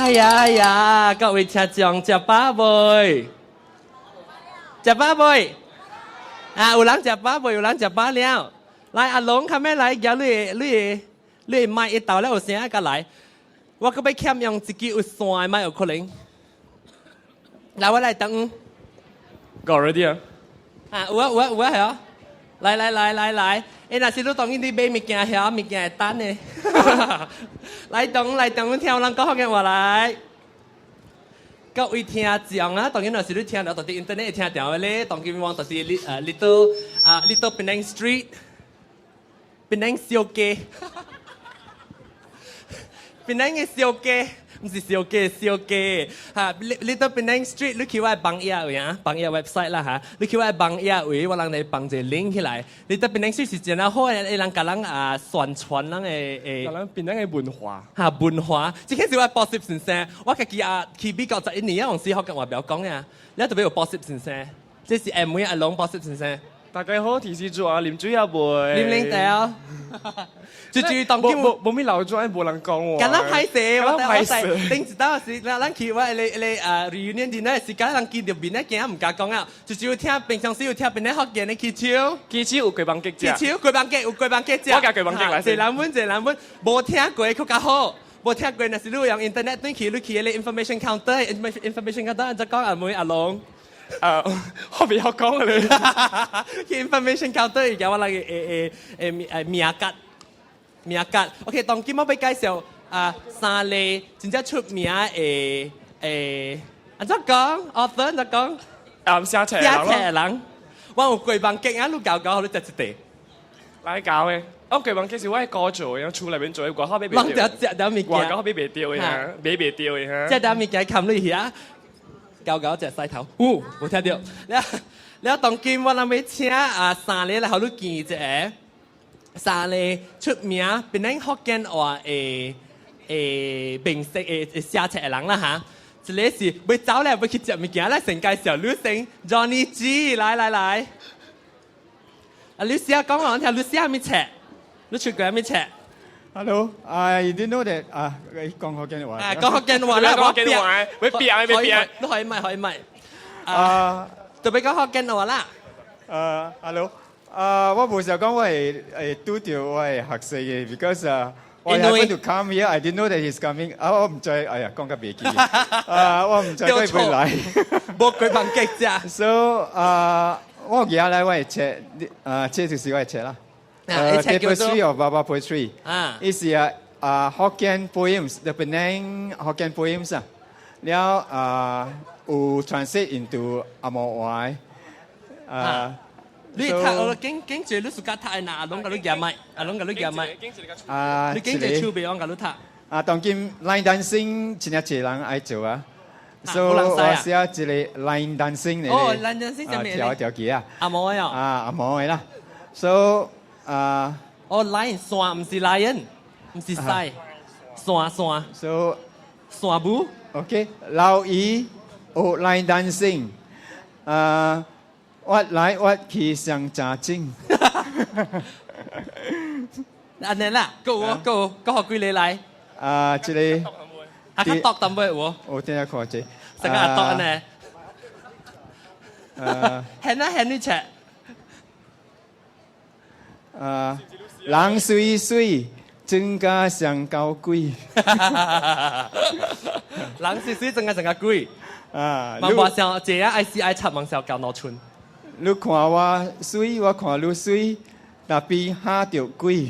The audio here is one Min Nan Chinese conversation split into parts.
哎呀哎呀，各位聽眾食飽未？食飽未？啊，有人食飽未？有人食飽了。來，阿龍，較咩來？舉你的、你的、你的麥一到了有聲甲來。我閣欲欠用一支有線的麥有可能。來，我來等。 Got ready 啊？啊，有啊有啊有啊，係啊！來來來來來，欸，若是你當今你買物件遐，物件會等的。來，當來當，聽人講福建話來。各位聽眾啊，當然若是你聽到，佇 internet 會聽著的咧。當今往就是 Little 啊 Little Penang Street，Penang 小街，Penang 的小街，毋是小街，小街哈。Little Penang Street，你去我的網頁位啊，網頁 website 啦哈。你去我的網頁位，我人來放一個 link 起來。Little Penang Street 是真啊好的，會人共人啊宣傳咱的誒。咱檳城的文化。哈文化，這個是我的補習先生，我家己啊去美國11年啊，往時福建話袂曉講呀，你特別有補習先生，這是下暝阿龍補習先生。大家好，提示住啊，啉水啊未？啉啉茶哦。就就當今無無咩流轉，無人講喎。敢若歹勢，我歹勢。頂一道時，咱去我那個reunion dinner 時間，人見著面咧，驚毋敢講啊。就只有聽平常時有聽邊咧福建的起手，起手有雞飯雞食。起手雞飯雞有雞飯雞食。我共雞飯雞來一人分，一人分，無聽過閣較好。無聽過，若是你有用 internet 轉去，你去迄個 information counter，information counter 按怎講阿妹阿龍？我袂曉講咧。去 information counter 伊共我來個誒誒誒名格名格。OK，當今我欲介紹啊三個真正出名的誒，按怎講？author 按怎講？啊，寫冊寫冊的人。我有雞飯雞啊，你搞搞，你食一塊。來搞的。我雞飯雞是我的哥做的，厝內面做的，外口買袂著。攏食食點物件。外口買袂著的哈，買袂著的哈。食點物件冚你遐。搞搞食屎頭，有無聽著？了了，當今我諗欲請啊三個來予你見一下，三個出名檳城福建話的的明星的寫冊的人啦哈。一個是欲走咧，欲去食物件，來先介紹你先，Johnny G，來來來。啊，你寫講我聽，你寫啥物冊？你出過啥物冊？ Hello, I didn't know that 啊，講福建話。啊，講福建話啦，講福建話，欲變欲變。你可以咪可以咪。啊，特別講福建話啦。啊，Hello，啊，我無想講我會會拄著我的學生的，because 啊，我 happen to come here, I didn't know that he's coming。啊，我毋知，哎呀，講甲袂記。啊，我毋知佢會來。無雞飯雞食。 So 啊，我舉來我的冊，啊，這就是我的冊啦。Tapestry of Baba Poetry。啊。伊是啊啊福建 poems，the Penang Hokkien poems 啊。了啊有 translate into 紅毛話。啊。你讀我經經濟你暑假讀的哪？阿攏共你舉麥，阿攏共你舉麥。啊，你經濟手袂攏共你讀。啊，當今 line dancing 真正濟人愛做啊。所以我寫一個 line dancing 嚟。哦，line dancing 啥物？調調機啊。紅毛的哦。啊，紅毛的啦。So 啊。哦，line 線毋是 lion，毋是獅，線線。 So 線舞。 OK，老伊學 line dancing，啊，挖來挖去上誠精。按呢啦，閣有閣有，閣予幾个來？啊，這个。啊，較毒淡薄有無？我等下看者。成個阿毒按呢？啊。現啊現你冊。啊，人媠媠，妝甲上交鬼。人媠媠，妝甲上較鬼。啊，嘛無像這啊愛死愛插望小交農村。你看我媠，我看你媠，但比嚇著鬼。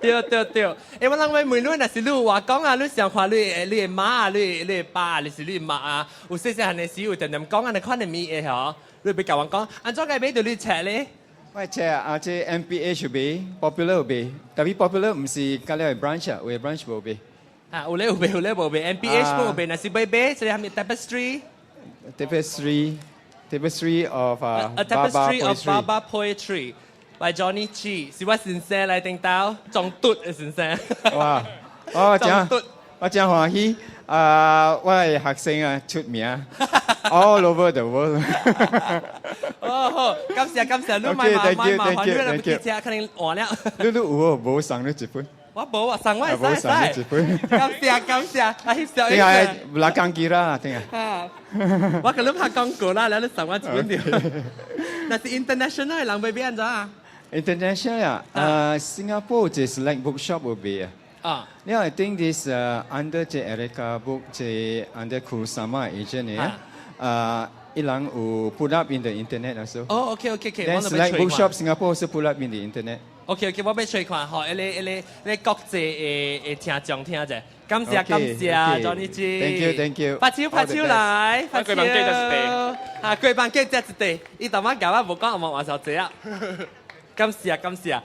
對對對，欸，我人欲問你，若是你有話講啊，你想看你的媽啊，你的爸，還是你的媽啊？有細細漢的時有定定講按呢款的物的吼，你欲共阮講，按怎解買著你冊咧？我冊啊，這 MPH 賣，Popular 有賣，但是 Popular 毋是佮了的 branch 啊，有的 branch 無賣。啊，有咧有賣，有咧無賣，MPH 無賣，若是欲買，這個啥物 Tapestry？ Tapestry，Tapestry of A Tapestry of Baba Poetry by Johnny Chi，是我先生來頂頭裝嘟的先生。哇！我真我真歡喜啊！我的學生啊出名，all over the world。哦好，感謝感謝，你買嘛買麻煩，你來不記者可能換了。你你有無送你一本？我無啊，送我會使無送你一本。感謝感謝，啊，翕相。聽下belakang kira 聽下。啊，我共你拍廣告啦，了你送我一本著。若是 international 的人欲買按怎啊？ International 啊，Singapore 有一個 Select Bookshop 有賣啊。啊。 Yeah, I think this under 這 Erica Book 這 under Kurosama agent 嘅，伊人有 put up in the internet also。哦，OK， Then 我 Select 欲揣 Bookshop 看。 Singapore also put up in the internet。 OK，我欲揣看吼，彼個國際的聽眾聽者，感謝感謝 Johnny G。 Thank you, thank you。拍手拍手來，拍手。過萬記食一塊。啊，過萬記食一塊，伊淡仔共我無講，我嘛話少濟啊。感謝感謝。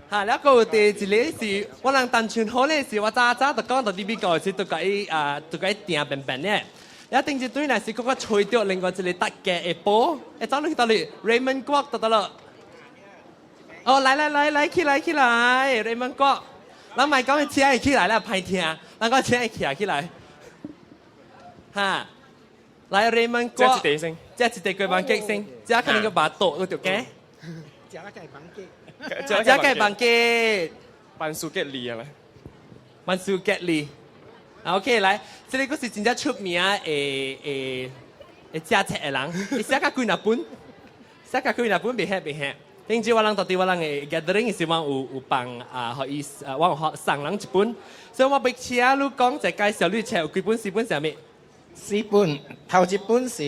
哈，了閣有第一個是，我人單純好咧是，我早早就講到佇美國的時，就共伊啊，就共伊訂便便咧。了頂一對若是閣閣揣著另外一個大家的寶，會走去佗裡？Raymond 郭佗佗囉。哦，來來來來起來起來，Raymond 郭，咱莫講請伊起來了歹聽，咱講請伊徛起來。哈，來 Raymond 郭，這一塊先，這一塊過萬吉先，這可能閣把倒閣著加。這個萬吉，這個萬吉，萬事吉利啊咪？萬事吉利。OK，來，這個閣是真正出名的的的寫冊的人，伊寫甲幾若本，寫甲幾若本袂遐袂遐。頂次我人到佇我人的 gathering 時，我有放啊，予伊啊，我有送人一本，所以我欲請你講一介紹你冊有幾本四本啥物？四本，頭一本是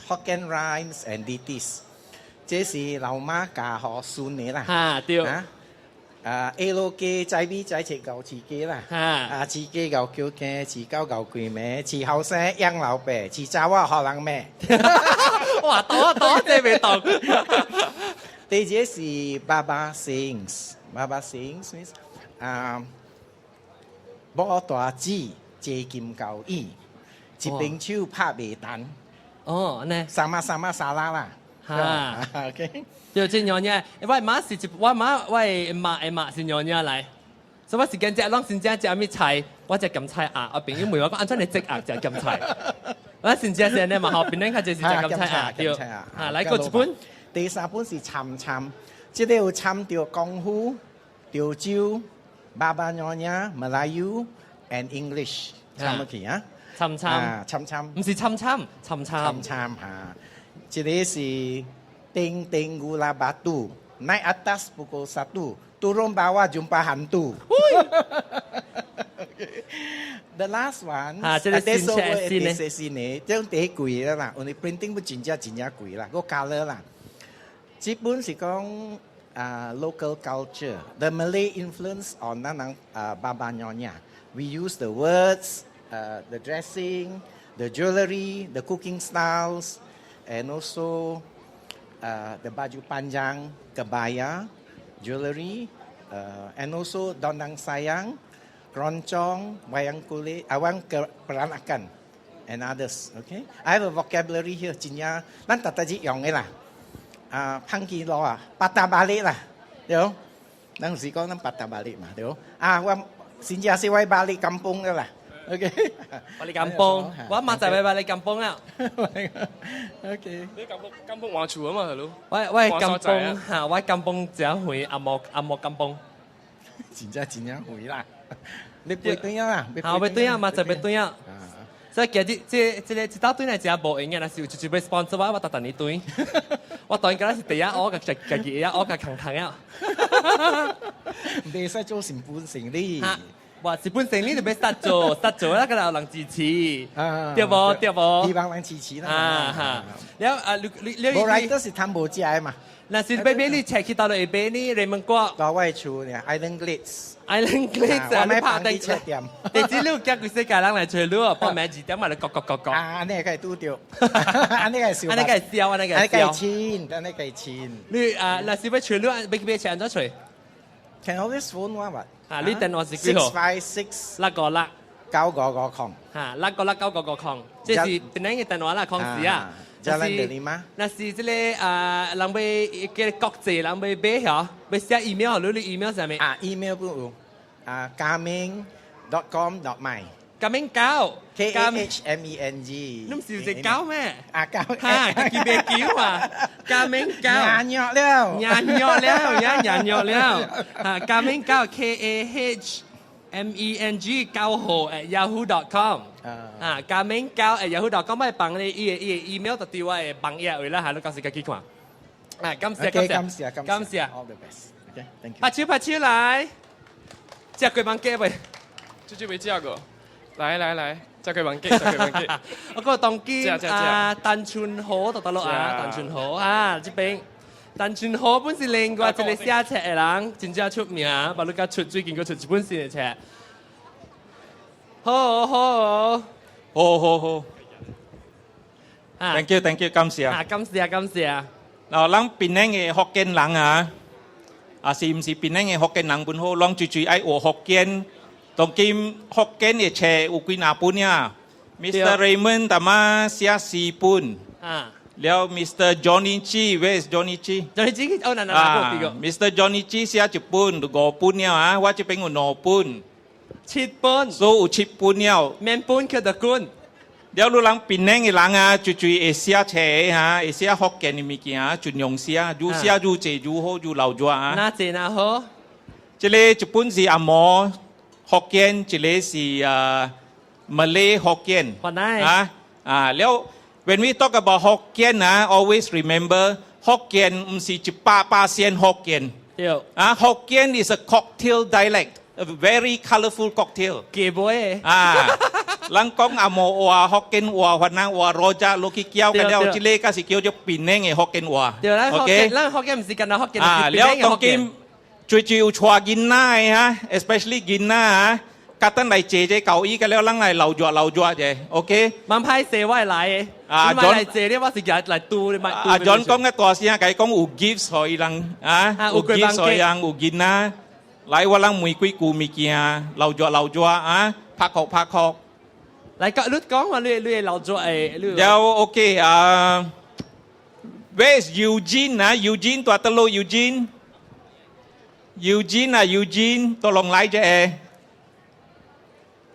Hokkien Rhymes and Ditties，這是老媽教予孫的啦。哈，對。啊，啊，下路街仔尾仔切牛飼雞啦。啊，飼雞牛叫雞，飼狗牛規暝，飼後生養老爸，飼查某予人罵。哇，多多這袂懂。第二個是 Baba Sayings，Baba Sayings means 啊，某大姊坐金高椅，一邊手拍袂彈。哦，按呢。 Sama sama salah 啦。哈。 OK。對，這娘娘，我媽是一，我媽我的媽的媽是娘娘來，所以我時間食攏真正食啥物菜，我食鹹菜鴨。我朋友問我講，按怎你食鴨食鹹菜？我真正是按呢嘛，吼，邊頂較濟是食鹹菜鴨，對。啊，來閣一本。第三本是參參，這個有參著功夫、潮州、Baba Nyonya、Melayu and English 參落去啊。參參。參參。毋是參參，參參。參參哈，這個是叮叮 gula batu, naik atas pukul 1, turun bawah jumpa hantu. The last one，啊，這個新冊新的，新的，這種第貴的啦，因為 printing 不真正真正貴啦，閣 color 啦。這本是講啊 local culture，the Malay influence on 咱人啊 Baba Nyonya。We use the words, the dressing, the jewelry, the cooking styles, and also the baju panjang, kebaya, jewelry, and also dondang sayang, keroncong, wayang kulit, wayang peranakan, and others. Okay, I have a vocabulary here，真正咱逐逐日用的啦。啊，芳基路啊，patah balik 啦，對無？咱有時講咱 patah balik 嘛，對無？啊，我真正是我 balik kampung 的啦。OK， Balik kampung，我嘛就欲 balik kampung 啊。 OK，你 kampung kampung 換厝啊嘛，係咯。我 kampung 哈，我 kampung 誠遠，紅毛紅毛 kampung。真正真正遠啦。你飛轉啊啦？好，欲轉啊，嘛就欲轉啊。所以今日這這個這道轉來真無閒嘅，若是有一一欲 sponsor 我，我逐逐年轉。我當然敢若是第一學共家家己會曉學共空空啊。袂使做成本生意。哇！一本生意就欲實做，實做啦，敢若有人支持，對無？對無？希望人支持啦。啊哈！了啊，你你你，無來都是趁無食的嘛。若是欲買你冊去佗落會買呢？雷門國。到我的厝呢，Island Glades。 Island Glades 我買放佇冊店。地址你有寄規世界人來揣你哦，報名2點嘛，你國國國國。啊，按呢會拄著，按呢會燒。按呢會燒，按呢會燒。按呢會親，按呢會親。你啊，若是欲揣你，欲去買冊按怎揣？Can always phone 我吧。啊，你電話是幾號？656 656 9550。哈，6569550，這是檳城的電話啦，空時啊。 Jalan Delima。若是這個啊，人欲叫國際人欲買嗬，欲寫 email，你 email 啥物？啊，email 不有啊，kahmeng.com.my。嘉明狗，K A H M E N G。你毋是有一個狗咩？啊，狗。哈，家己袂叫啊，嘉明狗。牙肉了。牙肉了，牙牙肉了。哈，嘉明狗 K A H meng 9號 @yahoo.com。啊，嘉明九 @yahoo.com，我幫你伊个 email 就佇我的網頁位啦，嚇，你到時家己看。啊，感謝。 OK，感謝。感謝感謝。感謝。 All the best。OK，thank you。拍手拍手來，食雞網雞未？這就未食過。來來來，食雞網雞，食雞網雞。我個當今食食食。啊，陳春豪就得咯啊，陳春豪啊，這邊陳春豪本是另外一個寫冊的人，真正出名，把你甲出最近閣出一本新的冊。好好。好好好。啊，thank you，thank you，感謝。啊，感謝感謝。嗱，咱檳城的福建人啊，啊是毋是檳城的福建人本好，攏最最愛學福建。當今福建的冊有幾若本呀？Mr. Raymond 淡仔寫四本。了 Mr. Johnny Chi，where is Johnny Chi？ Johnny Chi，哦，嗱嗱嗱，啊，Mr. Johnny Chi 寫一本，就五本了啊！我這邊有兩本。七本。所以有七本了。免本去得滾。了，你人檳城的人啊，最最會寫冊哈，會寫福建的物件，盡量寫，愈寫愈濟愈好，愈流熱啊。哪濟哪好？這個一本是紅毛福建，一個是啊 Malay 福建。啊啊了，When we talk about 福建啊，always remember 福建毋是100%福建。對。啊，福建 is a cocktail dialect，a very colourful cocktail。雞尾。啊，人講紅毛話、福建話、越南話、rojak 落去叫嘅了，這個才是叫做檳城的福建話。對，咱福建，咱福建毋是干焦福建。啊，了當今最主要帶囡仔的哈，especially 囡仔啊，較等來坐這交椅嘅了，咱來留熱留熱者，OK？蠻歹勢我會來的。啊，John 來坐咧，我是來來拄咧，啊，John 講個大聲，共伊講有 gifts 予伊人啊，有 gifts 予伊人，有囡仔。來，我人玫瑰句物件，留熱留熱啊，拍殼拍殼。來，講你講話，你你留熱的，你。了 OK 啊，Where is Eugene 啊？Eugene 蹛佗落 Eugene。Eugene 啊，Eugene，tolong 來者。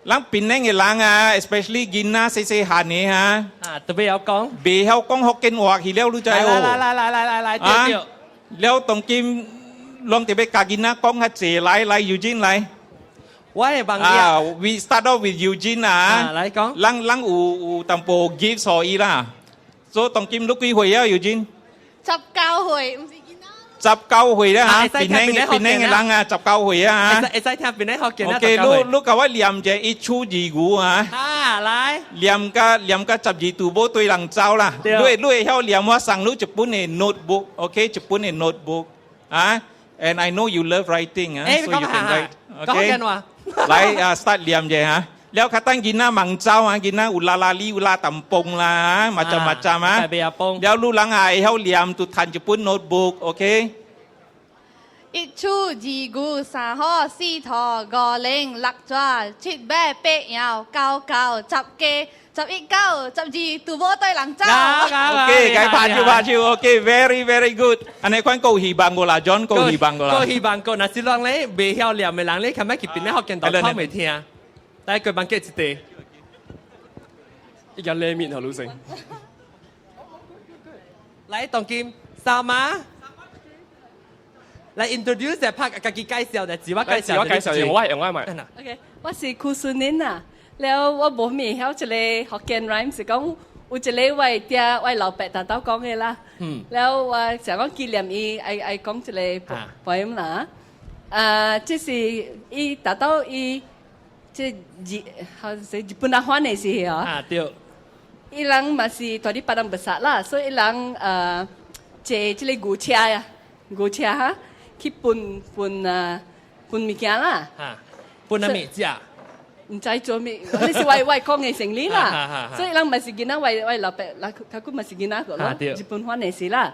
咱檳城的人啊，especially 囡仔細細漢的哈，啊，特別曉講，袂曉講福建話去了，你知哦？來來來來來來，對對。了當今，攏特別教囡仔講較濟，來來，Eugene 來。我的網頁。啊，we start off with Eugene 啊。來講。咱咱有有淡薄 gift 予伊啦。所以當今你幾歲啊，Eugene？ 19歲，毋是囡仔。 19歲啦嚇，檳城檳城的人啊，十九歲啊嚇。會使聽檳城福建啊。 OK，你你共我念一下一出二牛啊。啊，來。念甲念甲12度無對人走啦。你會你會曉念，我送你一本的 notebook，OK，一本的 notebook 啊。And I know you love writing 啊，so you can write。OK。來啊，start 念者嚇。了較等囡仔忙走啊，囡仔有拉拉哩有拉淡磅啦，macam-macam 啊。了，你人也會曉念，就趁一本 notebook，OK。一出二牛三虎四兔五龍六蛇七馬八羊九狗十雞十一狗十二拄無對人走。 OK，共拍手拍手，OK，very very good。按呢款夠希望無啦，John 夠希望無啦。夠希望夠，若是人咧袂曉念的人咧，較欲去檳城福建度口袂聽。來，過幫記一塊。一間拉麵好女性。來，當今三媽。來 introduce 一拍家己介紹者，自我介紹。自我介紹，用我用我咪。 OK，我是柯淑玲啊。了我無咪曉一個福建 rhyme，是講有一個我爹我老爸豆豆講的啦。了我想講紀念伊，愛愛講一個 poem 啦。啊，這是伊豆豆伊這日，好是日本人翻的時候。啊，對。伊人嘛是蹛佇巴當besar 啦，所以伊人坐這個牛車呀，牛車哈。去運運啊運物件啦，運啥物食？毋知做咩，那是我我講的生理啦。所以人嘛是囡仔，我我老爸，較久嘛是囡仔個咯，日本番的時啦。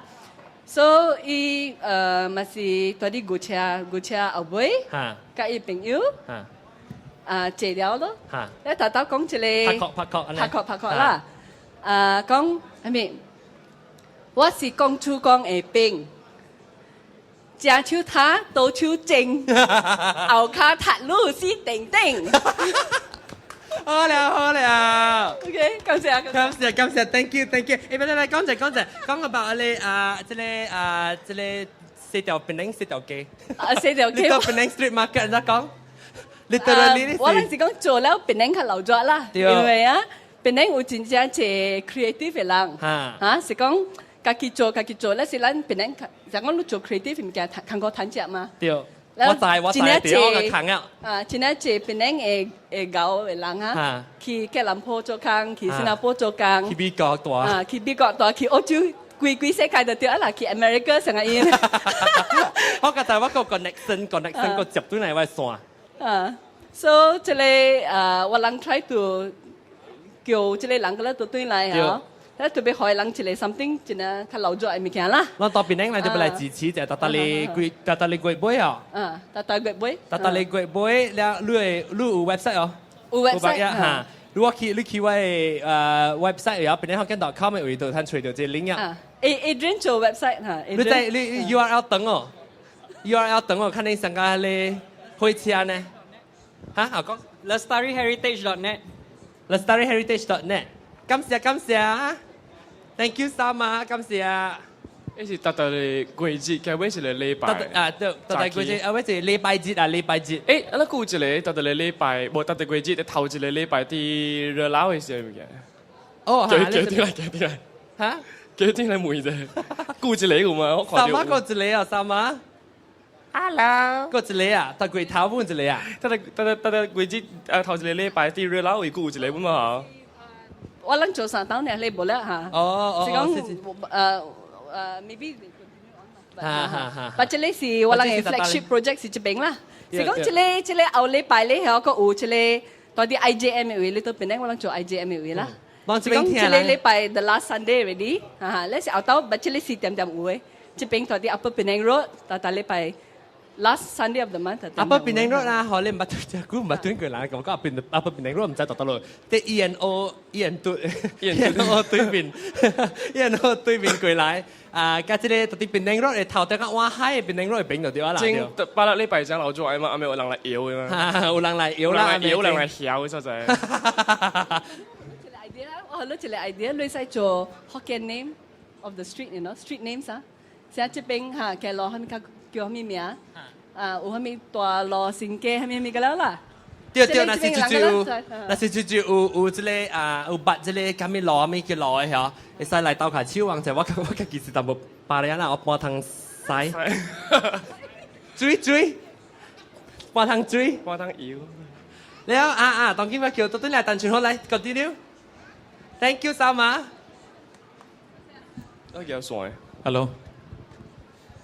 所以嘛是蹛佇牛車牛車後尾，佮伊朋友啊坐了咯。咧豆豆講一個拍殼拍殼拍殼拍殼啦。啊講啥物？我是講出講的兵。正手踢，倒手正，後跤踢你死定定。好了好了。 OK，感謝感謝感謝，Thank you，Thank you。欸，來來講者講者，講 about 你啊，這個啊，這個四條檳城四條街。啊，四條街。你到檳城 Street Market 你講？ ？Literally 我攏是講做了檳城較流熱啦，因為啊，檳城有真正濟 creative 的人，嚇是講家己做家己做，咧是咱檳城，就講你做 creative 物件，通過趁食嘛。對，我知我知，對，我個扛啊。啊，真正濟檳城會會𠢕的人啊，去吉隆坡做工，去新加坡做工，去美國蹛，啊，去美國蹛，去澳洲，規規世界就對啊啦，去 America 成個伊。我覺得我個 connection 個接對來我線。啊，所以這個我人 try to 叫這個人過來倒轉來嚇，咧特別予人一個 something 真正較留住的物件啦。咱到檳城來就欲來支持，就逐逐個月，逐逐個月尾哦。嗯，逐逐月尾。逐逐個月尾了，你會你有 website 哦？有 website 嚇。如果去你去我的website 有檳城福建 .com 的位度，通揣著這個 link 啊。 Adrian 做 website 嚇。你在你 URL 等哦，URL 等哦，看你上個咧火車呢？嚇，阿講 lestariHeritage.net。 lestariHeritage.net，感謝感謝，Thank you so much，感謝。伊是逐逐個月節，計尾是個禮拜。啊，對，逐逐個月節，啊，尾是禮拜日啊，禮拜日。欸，啊，咱閣有一個逐逐個禮拜，無逐逐個月節，頭一個禮拜佇熱鬧的時候物件。哦，叫叫轉來，叫轉來。嚇？叫轉來問一下，閣有一個有嗎？我看三媽閣一個啊，三媽。 Hello。閣一個啊，逐月頭本一個啊。逐逐逐逐逐月節啊，頭一個禮拜佇熱鬧位閣有一個嘛？我攏做三當年，你無了嚇。哦哦，是講maybe 哈哈哈。但這個是我人的 flagship project 是這邊啦。是講這個這個後禮拜咧，還閣有這個佇 IJM 的位，你到檳城我攏做 IJM 的位啦。是講這個禮拜 the last Sunday already，哈哈，你是後頭，但這個是點點有的。這邊佇 Upper Penang Road，逐逐禮拜 last Sunday of the month。 Upper Penang Road 啦，可你毋捌對，久毋捌對過人，感覺 Upper Penang Road 毋知佇佗落，佇 E N O E N 對 E N O 對面，E N O 對面過來，啊，佮這個佇 Penang Road 的頭頂較往海的 Penang Road 的邊就對啊啦。前八六禮拜正留咗嘛，暗暝有人來搖的嘛。有人來搖啦，有人來搖的所在。一個 idea 啦，我學咗一個 idea，你使做 Hokkien name of the street，street names 啊。像這邊哈，街路啥物較叫啥物名？啊，有啥物大路新街，啥物物個了啦。對對，若是就就，若是就就有有這個啊，有捌這個啥物路，啥物叫路的嗬，會使來鬥下手，或者我我家己是淡薄巴咧啦，我半通使。水水，半通水，半通搖。了啊啊，當今我叫倒轉來單純好來，continue。Thank you so much。我叫線。 Hello。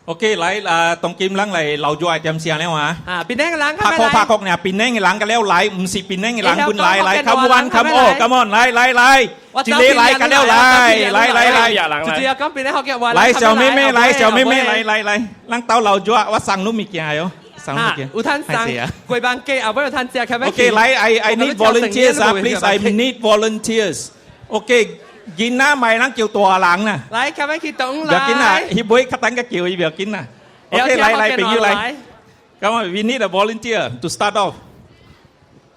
OK，來啊，當今人來留咗點聲了啊！啊，檳城的人拍確拍確呢，檳城的人個了來，毋是檳城的人本來來，come on，come on，come on，來來來，一個來個了來，來來來，直接講檳城福建話。來小妹妹，來小妹妹，來來來，咱兜留咗，我送你物件喲，送物件。有通送，過班機後尾有通食， OK，來，I need volunteers 啊，please，I need volunteers。OK。囡仔莫人叫大人啦，來，較欲去動來。不要緊啦，彼尾較等個叫伊不要緊啦。OK，來來，朋友來。Come on, we need a volunteer to start off.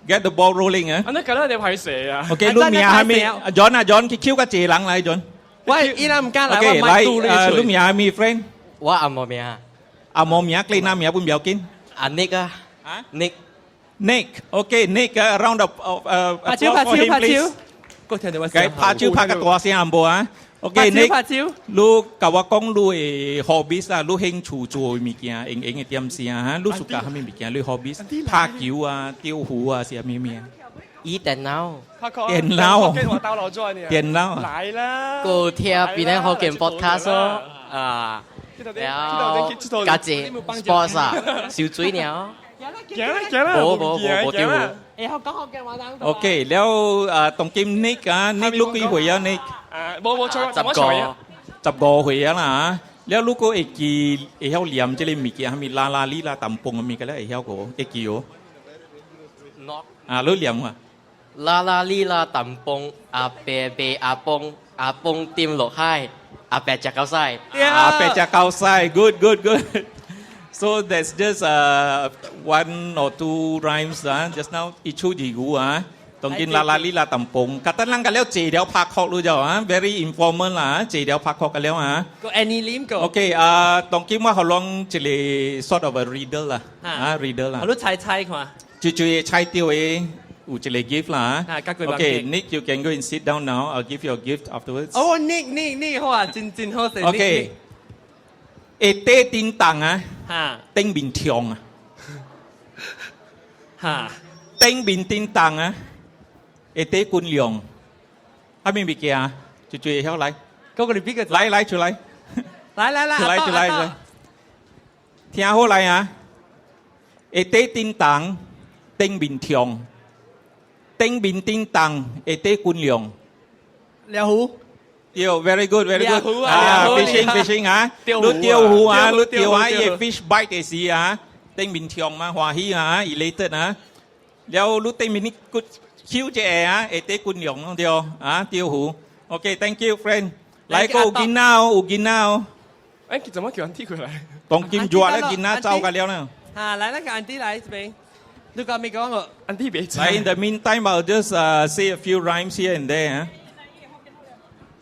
Get the ball rolling 啊。啊，你今日你歹勢啊？OK，你名啥物？John 啊，John 去 Q 較濟人來，John。喂，伊人毋敢來， OK，來，你名啥物，friend？我阿無名。阿無名，你哪名本不要緊。阿 Nick 啊。啊？Nick。 Nick，OK，Nick，round up，拍手拍手拍手。該拍手拍較大聲無啊？OK，你拍手。你共我講你的 hobbies 啊，你興趣做的物件，閒閒的點聲哈，你 suka 啥物物件？你 hobbies 拍球啊、釣魚啊，是啥物物？伊電腦。電腦。電腦。來啦。閣聽檳城福建 podcast 哦，啊，然後加濟 sports 啊，游水爾。行啦行啦，無無無無釣魚。會曉講福建話人。 OK，了啊，當今 Nick 啊，Nick 你幾歲啊？Nick？啊，無無錯， 15。 15歲啊啦，了如果會記會曉念這個物件，啥物啦啦哩啦淡蹦的物件，會曉個會記哦。啊，你念啊？啦啦哩啦淡蹦，阿伯賣阿公，阿公沉落海，阿伯食狗屎。阿伯食狗屎，good good good。So that's just one or two rhymes 啊，just now 一出二句啊。當今啦啦哩啦淡蹦，較等咱個了坐了拍殼咯就啊，very informal 啦，坐了拍殼個了啊。個 Annie Lim 個。 OK 啊，當今我予攏一個 sort of a riddle 啦，啊 riddle 啦。予你猜猜看。一最最猜到的有一個 gift 啦。啊各位 Okay, Nick, you can go and sit down now. I'll give you a gift afterwards. 哦，Nick Nick Nick 好啊，真真好勢。 OK，下底叮當啊，頂面痛啊，頂面叮當啊，下底軍糧，啥物物件？最最會曉來，嗰個你邊個？來來出來，來來來，出來出來出來，聽好來啊！下底叮當，頂面痛，頂面叮當，下底軍糧。廖虎。對，very good，very good。啊，fishing fishing 啊，你釣魚啊，你釣啊，伊 fish bite 的時啊，頂面痛嘛，歡喜啊，elated 啊。了你頂面你骨抾一下啊，下底軍糧攏對，啊，釣魚。OK，thank you friend。來個有囡仔哦，有囡仔哦。哎，怎麼叫 auntie 過來？當今熱咧，囡仔走個了呢。啊，來那個 auntie 來這邊。你講沒講過？ Auntie 別來，in the meantime, I'll just say a few rhymes here and there 啊。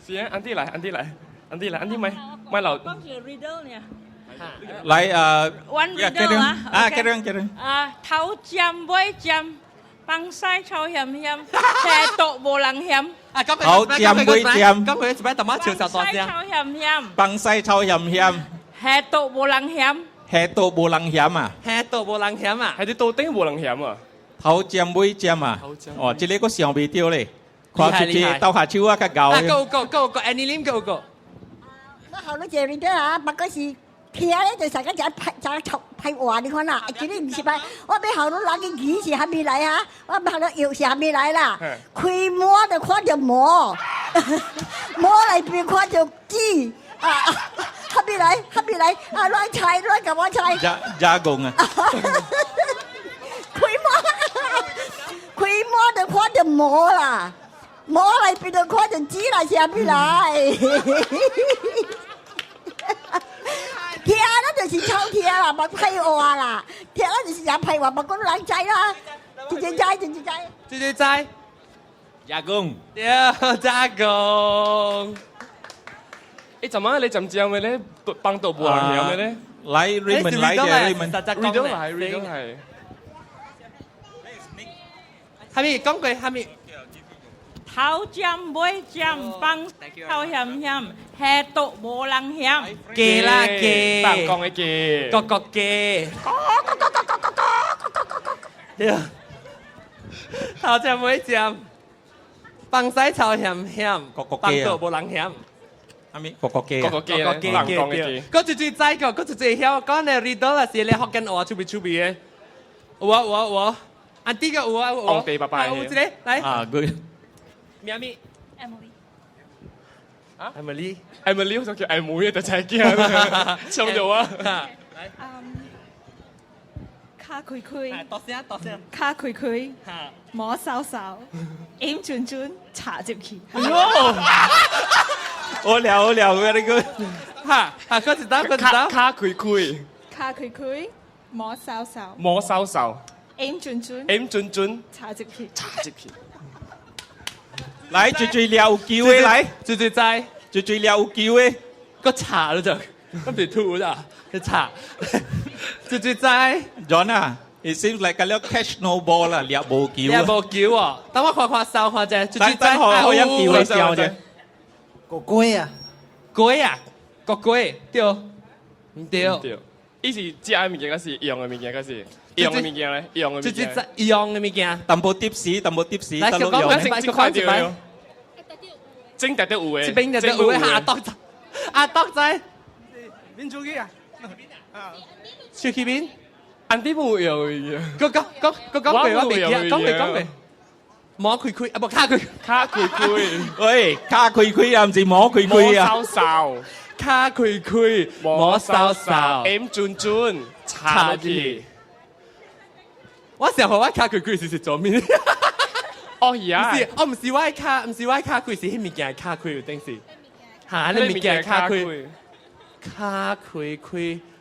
是啊，auntie 來，auntie 來，auntie 來，auntie 咪咪留。講一個 riddle 呢？來啊 One riddle 啊，啊，carry on carry on。啊，頭尖尾尖，放屎臭鹹鹹，下毒無人嫌。啊，講頭尖尾尖，講佢一擺淡仔笑笑大聲。臭鹹鹹，放屎臭鹹鹹，下毒無人嫌。下毒無人嫌啊！下毒無人嫌啊！係啲到頂無人嫌啊！頭尖尾尖啊！哦，這個我想袂著咧。看出去鬥下手啊，較𠢕。啊，夠夠夠夠，Annie Lim 夠夠。我學你這裡啊，不過是聽咧就成個只歹只臭歹話，你看啦，這裡毋是歹，我欲予你人個魚是啥物來啊？我欲予你藥是啥物來啦？開魔就看著魔，魔內邊看著紙啊！啥物來？啥物來？啊！亂猜，亂共我猜。加加工啊！開魔，開魔就看著魔啦，魔內邊就看著紙啦，是啥物來？聽啦就是臭聽啦，無歹話啦，聽啦就是誠歹話，無講人知啦，一個知，一個知，一個知。加工。對，加工。誒，怎麼你怎知嘅咧？幫到無人曉嘅咧？來 Raymond 來嘅 Raymond。 Riddle 來，Riddle 來。哈咪講過哈咪？頭尖尾尖，放臭鹹鹹，下毒無人嫌。雞啦雞，人講的雞，各國雞。對，頭尖尾尖，放屎臭鹹鹹，放毒無人嫌。啥物？國國雞，國國雞，國雞，人講的雞。嗰最最知個，嗰最最曉講的 riddle 啦，是咧福建話出味出味的。有啊有啊有啊，auntie 個有啊有啊。皇帝爸爸有一個來。啊，good。咩咪？Emily。啊？Emily。 Emily 好像叫艾妹就真驚，唱到啊！來。跤開開，大聲大聲。跤開開，摸袄袄，掩準準，插入去。好了好了，very good。哈哈，嗰一道嗰一道。跤開開，跤開開，摸袄袄，摸袄袄，掩準準，掩準準，插入去，插入去。來，最最了有機會來，最最知，最最了有機會，個查了就，咁別吐啦，個查，最最知。 John 啊，it seems like 個了 catch no ball 啦，掠無球。掠無球哦，等我看看搜看者，最最知。等好有機會笑者。個龜啊，龜啊，個龜對，毋對。對，伊是食的物件，還是用的物件，還是用的物件咧？用的物件。最最知用的物件。淡薄貼士，淡薄貼士，來，講講一擺，講一擺。整特得有的，這邊就有的，阿獨仔，阿獨仔，邊出去啊？出去邊？ Auntie 冇用嘅。講講講講講過我袂記，講過講過。摸開開，啊無跤開，跤開開。喂，跤開開啊，毋是摸開開啊。摸袄袄，跤開開，摸袄袄，掩準準，插落去。我想予我跤開開是是做咩？哦，是啊，毋是，哦，毋是我的跤，毋是我的跤開，是彼物件跤開有頂是。哈，彼物件跤開，跤開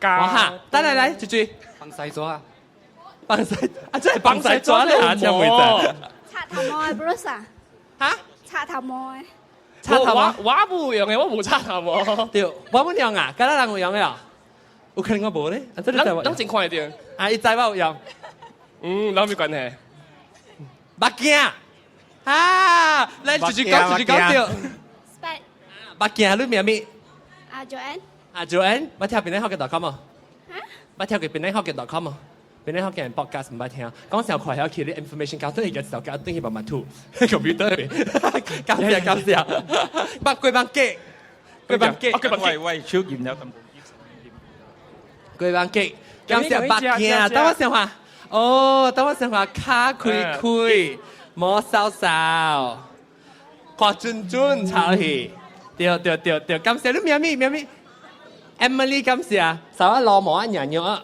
開，哈，等來來，姐姐，放西抓啊，放西，啊，真係放西抓咧，嚇，真袂知。插頭毛的 Bruce 啊？哈？插頭毛的。插頭毛？我無用的，我無插頭毛。對，我無用啊，敢若人有用的哦。有可能我無咧，啊，這你知我？咱真看會著。啊，伊知我有用。嗯，攞咩關係？目鏡啊，來繼續講，繼續講著。 Spec 目鏡你名咩？啊，Joanne。啊，Joanne，我聽邊個學嘅 .com 啊？我聽過邊個學嘅 .com 啊？邊個學嘅 podcast 毋捌聽？講上快曉去你 information 交轉去嘅時候，交轉去慢慢吐 computer 入邊。感謝感謝。捌過房雞，過房雞，喂喂，手劍有咁。過房雞，感謝目鏡。等我想下，哦，等我想下，跤開開，毛臊臊，看準準抄去。對對對對，感謝你名咩名咩？Emily 感謝，稍我老毛啊娘娘啊。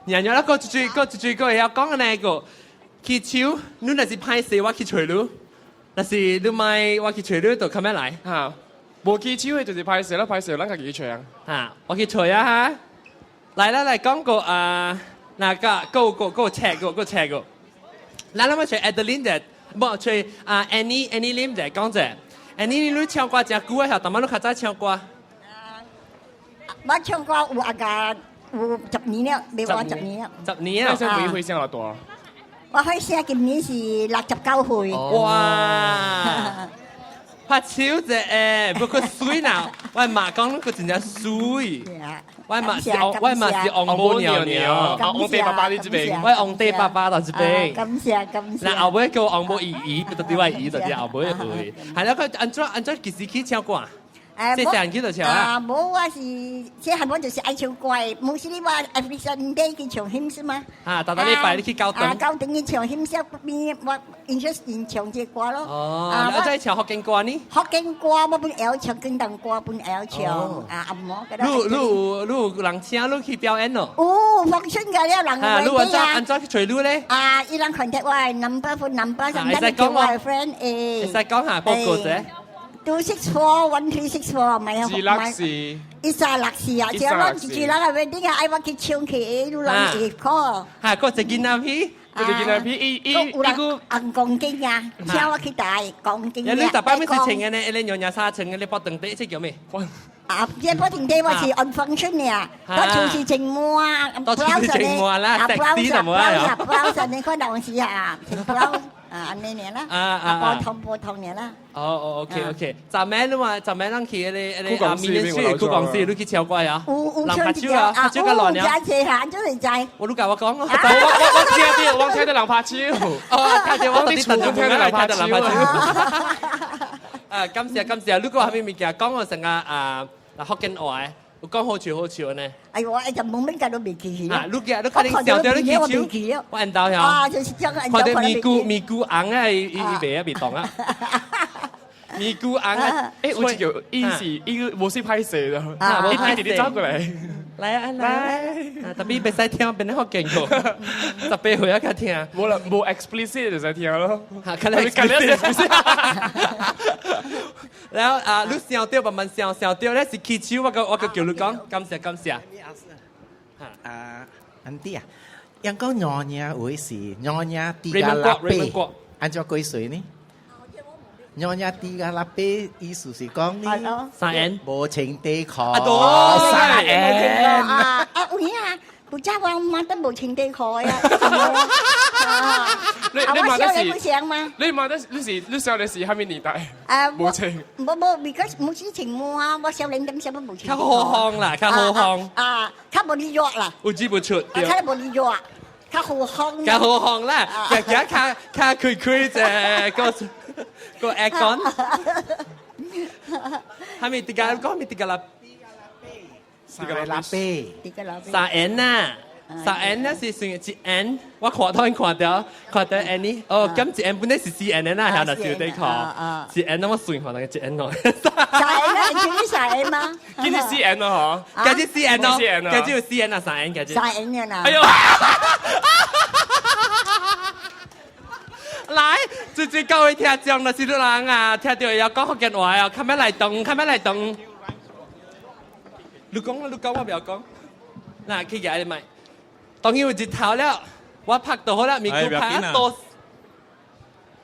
娘娘啦，個一句個一句個會曉講的呢個，起手，你若是歹勢，我去揣你；若是你莫我去揣你，就較咩來？嚇，無起手的就是歹勢啦，歹勢咱家己去揣啊。嚇，我去揣啊哈！來來來，講個啊，那個個個個 check 個個 check 個，咱咱欲揣 Adeline 的，無揣啊 Annie Annie Lim 的講者，Annie 你唱歌誠久啊，但你較早唱歌？我唱歌有阿個有十年了，未滿十年了。十年啊！你想幾歲先落大？我開始今年是69歲。哇！拍手者誒，不過媠啦，我媽講佢真正媠。我媽是我媽是王母娘娘，王帝爸爸你這邊，我王帝爸爸到這邊。感謝感謝。那後尾叫王母姨姨，就對我姨就對後尾去。係啦，佢按怎按怎幾時去唱歌？細細漢去就唱啊！啊，無我是細漢我就是愛唱歌的，無是你話 every Sunday 去唱 hymns 嗎？啊，逐逐禮拜你去教堂。啊，教堂去唱 hymns 邊我 interest in 唱這歌咯。哦，啊，在唱福建歌呢？福建歌我本會曉唱，廣東歌本會曉唱，啊，阿毛。你有你有你有人請你去表演咯？有，放春個了人啊，你按怎按怎去揣你咧？啊，伊人 contact 我的 number phone number，上面叫我的 friend 誒。會使講下報告者。 264 1364，唔係二六四，1364啊！只要咱一人啊，wedding 啊，愛我去唱去，有人會 call。嚇，閣一個囡仔片，閣一個囡仔片，伊伊伊個紅公斤啊，請我去帶公斤。你逐擺每次穿的呢，一個娘娘衫穿的，你綁長底，這叫咩？啊，這綁長底我是按 function 的，我就是穿毛啊，都就是穿毛啦，sexy 就冇啊，blouse 你看當時啊，穿 blouse。啊，按呢爾啦，啊啊，普通普通爾啦。哦哦，OK OK，昨暝你話昨暝咱去彼個啊，明年去古公司，你去唱歌啊？有有唱一條啊，有有真濟下，真係知。我你共我講，我我聽著，我聽著人拍手。哦，聽著我佇厝聽著人拍手。啊，感謝感謝，你閣有啥物物件講我成個啊，福建話的，有講好笑好笑呢。哎呦，我一直懵懵個都袂記去。啊，你記，你確定想著你起手，我緣投曉。啊，就是這個。看著咪咕咪咕紅啊，伊伊袂啊袂動啊。咪咕紅啊，欸，有一個伊是伊個無是歹勢的，伊一直走過來。來啊來啊，特別袂使聽變福建歌，18歲仔較聽。無啦，無 explicit 就使聽咯。嚇，較 explicit。然後啊，你想著慢慢想想著咧是起手，我閣我閣叫你講，感謝感謝。啊，Auntie 啊，人講娘惹話是娘惹 tiga lapis，按怎幾歲呢？娘惹 tiga lapis 意思是講呢，三 N 無穿底褲，三 N 啊啊有影啊，不早我媽都無穿底褲呀。你你問的是？你問的你是你少年是蝦米年代？啊，無穿。無無，because 無是穿毛啊，我少年點時都無穿。較好風啦，較好風。啊，較無哩熱啦。有止不出。較無哩熱，較好風。較好風啦，行行較較開開者，個個 aircon。蝦米 tiga 講蝦米 tiga 啦？ Tiga lapis。三 N 啊。三 N 咧是算一 N，我看到看著看著 N 呢，哦，咁一 N 本來是四 N 的啦，係若小底褲，一 N 我算看到一 N 哦。三 N 啊，你三 N 嗎？今日四 N 咯，嗬，今日四 N 咯，今日有四 N 啊，三 N 今日。三 N 啊啦。哎呦！來，最最各位聽眾，若是你人啊，聽著會曉講福建話哦，較欲來動，較欲來動。你講啦，你講，我不要講。嗱，去舉你麥。當然有日頭了，我拍就好啦，咪顧拍多。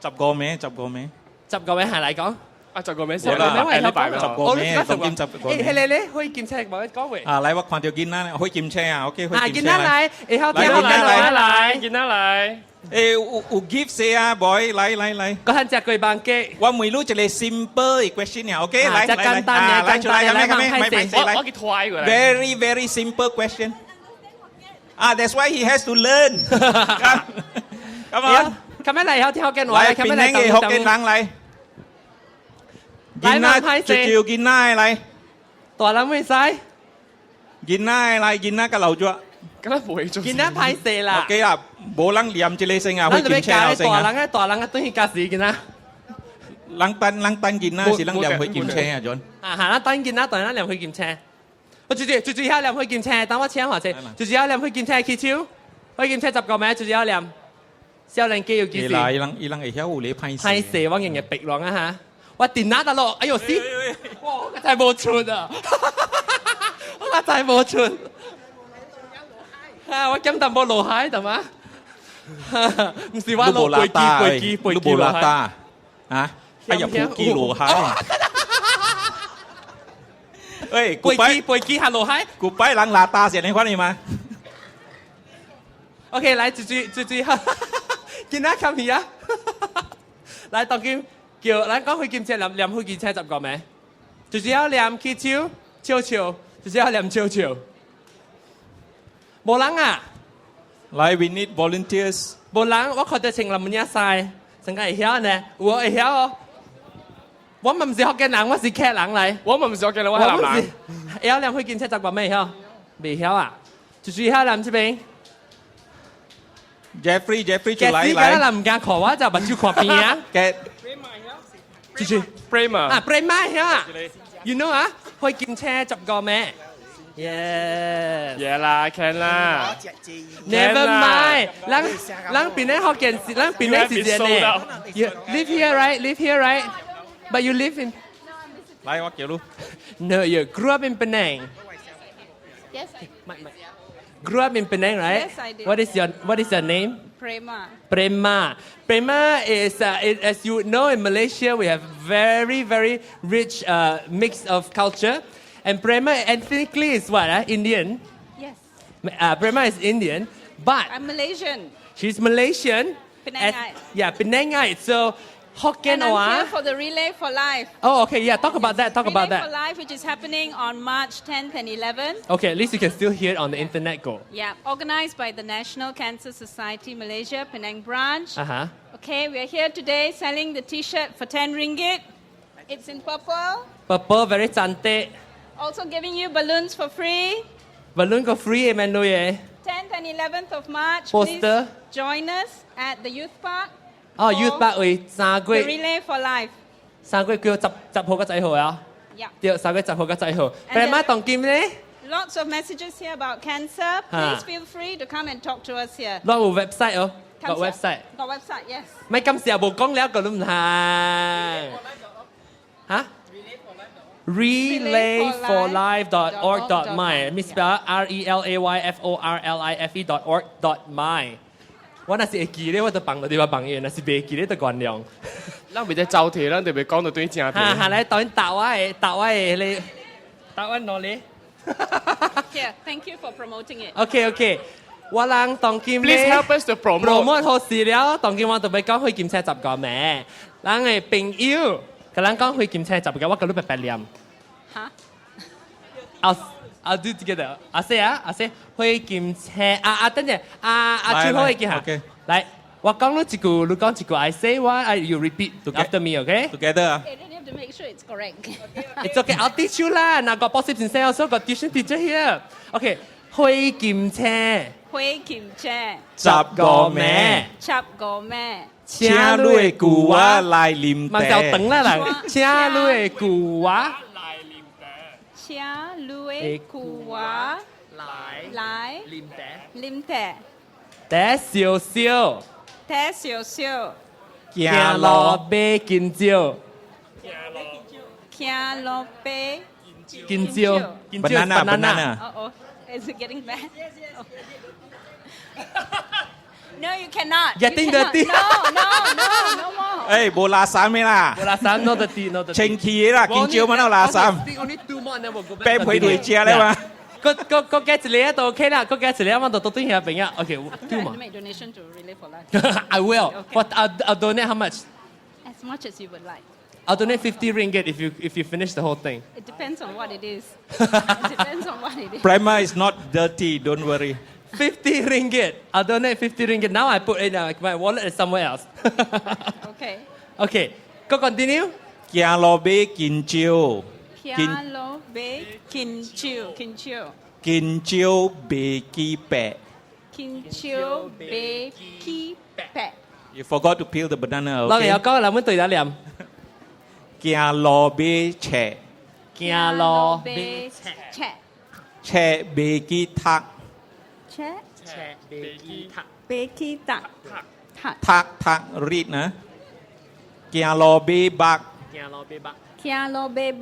十個名，十個名，十個名係來講。啊，啊，十個名冇啦，十個名，當今十個誒，係你咧，可以檢測冇得講話。啊，來我看到囡仔，許金車啊，OK，啊，許金車囡仔來，會曉聽來來來，囡仔來。誒，有有 gift 些啊，boy，來來來。嗰陣食過萬雞。我問你一個 simple 的 question 啊，OK，來這來簡單來，出來，來，來，來，來，我去拖過來。 Very very simple question. 啊，that's why he has to learn. Come on，咁樣嚟，曉聽福建話，來，檳城的福建人來。囡仔，就叫囡仔來。大人會使。囡仔來，囡仔佮留住。敢若袂做。囡仔歹勢啦。 OK 啦，無人念這個先啊，會金車後先啊。大人啊，大人啊，等於加時囡仔。人等人等囡仔是人念許金車啊，John。啊，哈，咱等囡仔，等咱念許金車。我直接直接曉念許金車，等我請下者。直接曉念許金車起手，許金車十個名，直接曉念。少年家有幾時？啦，伊人伊人會曉有咧歹勢。歹勢，我硬硬白狼啊哈！我電哪得咯？哎呦死！哇，我真係無出啊！我真係無出。啊！我減淡薄落海，得嗎？唔是我落飛機，飛機，飛機落海。啊！哎呀，飛機落海。喂，飛機飛機下落海。古擺人邋遢是你看你嗎？OK，來，豬豬豬豬，今仔看片啊！來，當今叫咱講許金車，念念許金車十個名？就是要念起手，笑笑，就是要念笑笑。無人啊！來，we need volunteers。無人，我看到穿林領衫，成個會曉呢？有會曉哦。我嘛毋是福建人，我是客人來。我嘛毋是福建人，我係南人。會曉念許金車十個名會曉？未曉啊？就是曉念這邊。 Jeffrey，Jeffrey 就來來。來。唔敢看我，就目睭看邊啊。嘅。就是 Prema 啊，Prema 曉啊？You know 啊？許金車十個名。Yes。 Yeah 啦，can 啦。 Never mind，咱咱邊咧福建是，咱檳城是這呢。You live here, right? Live here, right? But you live in 來，我叫你。 No, you grew up in Penang. Yes. Grew up in Penang, right? Yes, I did. What is your name? Prema. Prema. Prema is, as you know, in Malaysia, we have very, very rich mix of culture. And Prema ethnically is what? Indian. Yes. Prema is Indian, but I'm Malaysian. She's Malaysian. Penangite. Yeah, Penangite. So Hokkien And I'm or here for the Relay for Life. Oh, okay. Yeah, talk about that. Talk Relay about that. for Life, which is happening on March 10th and 11th. Okay, at least you can still hear it on the internet. Go. Yeah, organized by the National Cancer Society Malaysia, Penang branch. Okay, we are here today selling the T-shirt for 10 ringgit. It's in purple. Purple very cantik. Also giving you balloons for free. Balloon go free, man, no yeah. 10th and 11th of March. Poster. Please join us at the Youth Park. 哦，Youth Park 為三 The 月 Relay for Life. 三月叫十十號個仔號啊。 Yeah. 對，三月十號個仔號。Prema 當今咧， Lots of messages here about cancer. Please feel free to come and talk to us here. 攞有 website 哦，個 website。 Got website, yes. 咪今時又無講了，個都唔係。嚇？relayforlife.org.my. Let me spell relayforlife.org.my。我若是會記咧，我就放落啲我朋友；若是袂記咧，就原諒。咱袂得走題，咱特別講到對正題。哈哈，來當答我的，答我的咧，答我哪裡 Here, thank you for promoting it. ？OK OK，我人當今 Please help us to promote. promote 好事了，當今我特別講許金車十個名，人的朋友，佮咱講許金車十個，我佮你白白念。哈？ I'll do together。阿 Sir 啊，阿 Sir，許金車啊啊，等陣，啊啊，最後一句嚇。來，我講你一句，你講一句。I say one, I you repeat after me, okay? Together. Okay, then you have to make sure it's correct. It's okay, I'll teach you 啦。嗱，個 boss 先生 also got tuition teacher here. Okay，許金車，許金車，十個名，十個名，請你的舊話來啉嘛就等啦啦，請你的舊話請你的舊話來來啉茶，啉茶，茶燒燒，茶燒燒，行路買金蕉，行路買金蕉，金蕉 Banana, banana. Oh, oh, is it getting bad? Oh. No, you cannot. You Getting cannot. dirty. No, no, no, no more. 誒，無垃圾咩啦？無垃圾，not dirty，not dirty。清氣啦，緊張嘛，垃圾。 Only two more, then we'll go back. 白皮對食咧嘛。個個個加一個都 OK 啦，個加一個我就到對下邊啊。OK，two more。 Make donation to Relay for Life. I will. What? I'll donate how much? As much as you would like. I'll donate 50 ringgit if you finish the whole thing. It depends on what it is. It depends on what it is. Prema is not dirty, don't worry. 50 ringgit. I'll donate 50 ringgit. Now I put it in my wallet is somewhere else. Okay. Okay, go continue. 行路買香蕉，行路買香蕉，香蕉，香蕉袂記白。香蕉袂記白。 You forgot to peel the banana. 老 Okay. 友講，咱們對得念。行路買冊，行路買冊，冊袂記讀，冊冊袂記讀，袂記讀，讀讀讀 read 呢。行路買肉，行路買肉，行路買肉，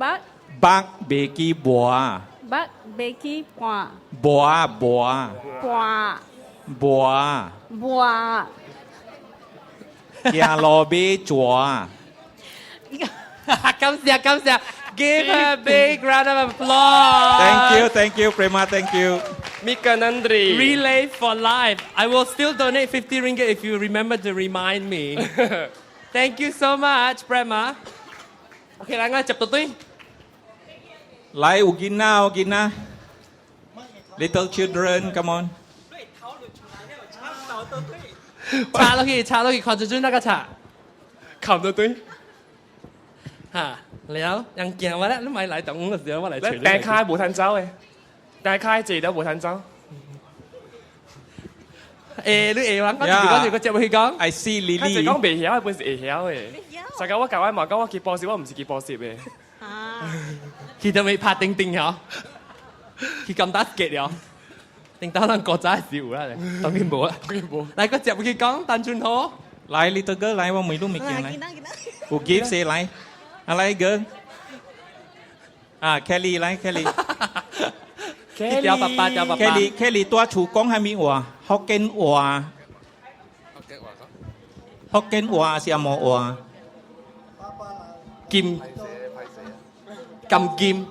肉袂記磨，肉袂記盤，磨磨盤磨。磨。行路買蛇。感謝感謝，Give her a big round of applause. Thank you, thank you, Prema, thank you. Mika nandri. Relay for Life. I will still donate 50 ringgit if you remember to remind me. Thank you so much, Prema. OK，來，我接到對。來，有囡仔，有囡仔。Little children, come on. 插落去，插落去，看住準那個插。看到對。嚇，了，人驚我咧，你咪來等我嘅時候，我來你大開無通走的，大開坐都無通走。誒，你會人講，講住個接去講。 I see 較濟 Lily。講袂曉，本是會曉的。實個我教我嘛講，我去補習，我毋是去補習的。佢就未拍叮叮咗，佢咁打結了，叮當咱國早時有啦，當然無啦，當然無。來個接去講，單純好。來，little girl 來，我問你物件來。有 gift 先來，啊來 girl。啊，Kelly 來，Kelly。叫爸爸，叫爸爸。 Kelly Kelly 蹛厝講啥物話？福建話。福建話是紅毛話？金。金金。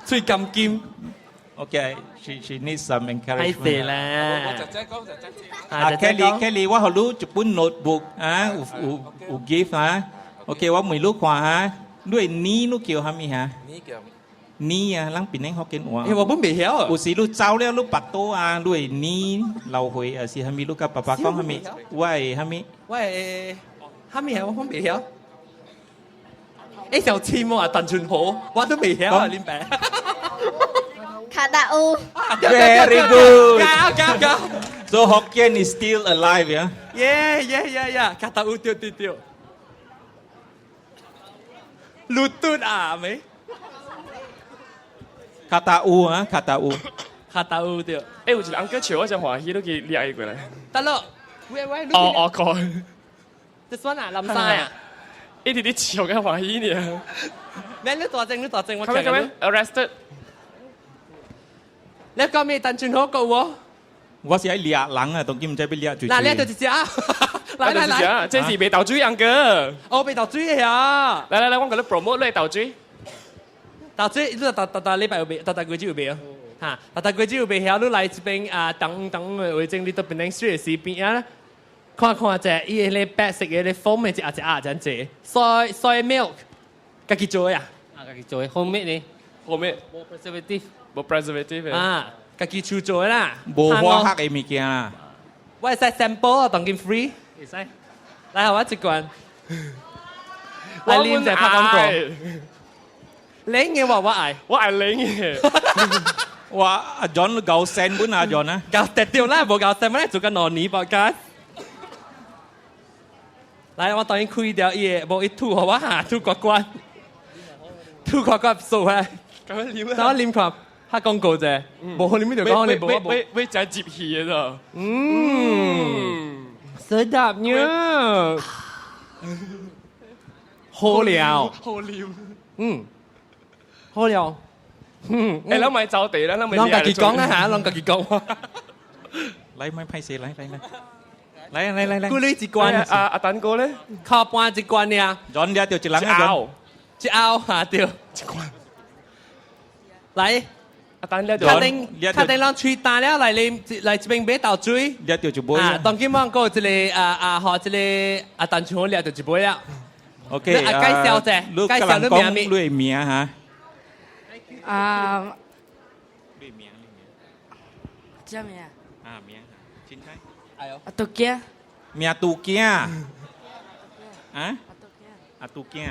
喙金金。 Okay, she needs some 歹 encouragement. 勢啦。姐姐講，姐姐啊，Kelly Kelly，我予你一本 notebook 啊，有有有 gift 啊。OK，我問你看啊，你的呢你叫啥物哈？呢啊，咱檳城福建話。欸，我本袂曉。有時你走了，你腹肚啊，你會呢流血啊，是啥物？你佮爸爸講啥物？我會啥物？我會啥物啊？我本袂曉。欸，小簽啊，單純好，我都袂曉啊，恁爸。卡達烏。 Very good. 加加加。 So Hokkien is still alive, yeah? Yeah. 卡達烏對對對。Lutut 啊，沒？卡達烏啊，卡達烏。卡達烏對。欸，有一個 uncle 笑我真歡喜，你去掠伊過來。得咯。喂喂，哦哦，看。這算啊，林生啊。一直咧笑緊歡喜呢。咩？你大正，你大正，我看咩看咩？Arrested。你講咩？單純好個喎。我是愛掠人啊，當今毋知欲掠誰。嗱，掠就一隻啊！來來來，這是賣豆水 uncle。哦，賣豆水的啊！來來來，我共你 promote 你豆水。豆水，你逐逐逐禮拜有賣，逐逐月子有賣哦。嚇，逐逐月子有賣，遐你來這邊啊，等等的位置，你到檳城 Street 時邊啊，看看者，伊個白色的咧 foam 的一盒一盒這樣濟，soy soy milk，家己做的啊？啊，家己做的，homemade 呢？homemade，無 preservative，無 preservative 啊，家己手做的啦，無化學的物件啦。我會使 sample 啊，當今 free，會使。來，我一罐。來啉者拍廣告。冷嘅話我愛，我愛冷嘅。哇，阿 John 夠聲本阿 John 啊？夠特掉啦，無夠聲本做緊兩年 podcast。來，我當然開掉伊個，無伊吐，予我嚇吐呱呱，吐呱呱數來。咁樣啉等我啉看，拍廣告啫，無可能邊度講你無我無。會真接氣嘅咋？嗯，sedapnya，好了，好啉。嗯，好了。嗯，欸，咱莫走地啦，咱咪攏家己講啊嚇，攏家己講。來，莫歹勢，來來來。來來來來，幾鐳一罐？阿阿丹哥咧，箍半一罐爾。 John 掠著一人啊，一一甌哈對。一罐。來，阿丹掠著。確定確定攏喙焦了，來啉來這邊買豆水。掠著一杯。啊，當今我閣有一个啊啊，予這个阿陳長掠著一杯了。 OK，啊，介紹者，介紹你名物。你名哈？啊。你名，你名。啥名？啊名，凊彩。哎呦。阿杜囝。名杜囝。啊？阿杜囝。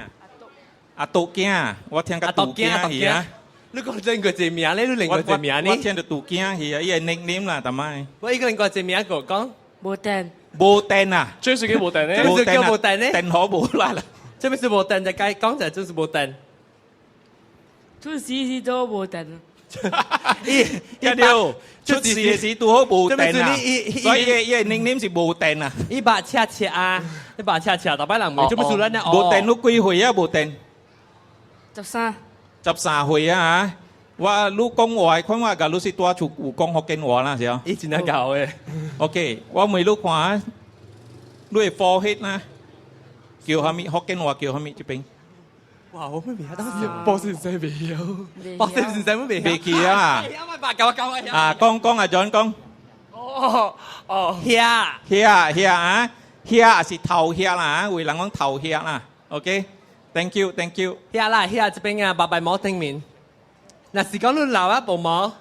阿杜囝，我聽個杜囝去啊。你講另外一個名咧，你另外一個名呢？我聽著杜囝去啊，伊個 nickname 啦，逐擺。我一個另外一個名個講。無電。無電啊！這是叫無電咧？這是叫無電咧？電好無力啦。這邊是無電，就該講就就是無電。出事時都無電。伊聽著，出事的時拄好無電啊，所以伊個 nickname 是無電啊。伊把車車啊，伊把車車，逐擺人問，這不是咱咧？無電，你幾歲啊？無電。 13。 13歲啊！我你講話，看我共你是蹛厝有講福建話啦，是啊。伊真正𠢕的。 OK，我問你看，你的 forehead 啦，叫啥物？福建話叫啥物？這邊。哇！我未曉，當時博士先生袂曉，博士先生我袂曉。袂記啊！啊，講講啊，John 講。哦哦，遐遐遐啊，遐是頭遐啦，有人講頭遐啦。OK，Thank you，Thank you。遐啦，遐這邊啊，白白毛頂面。若是講你老啊無毛，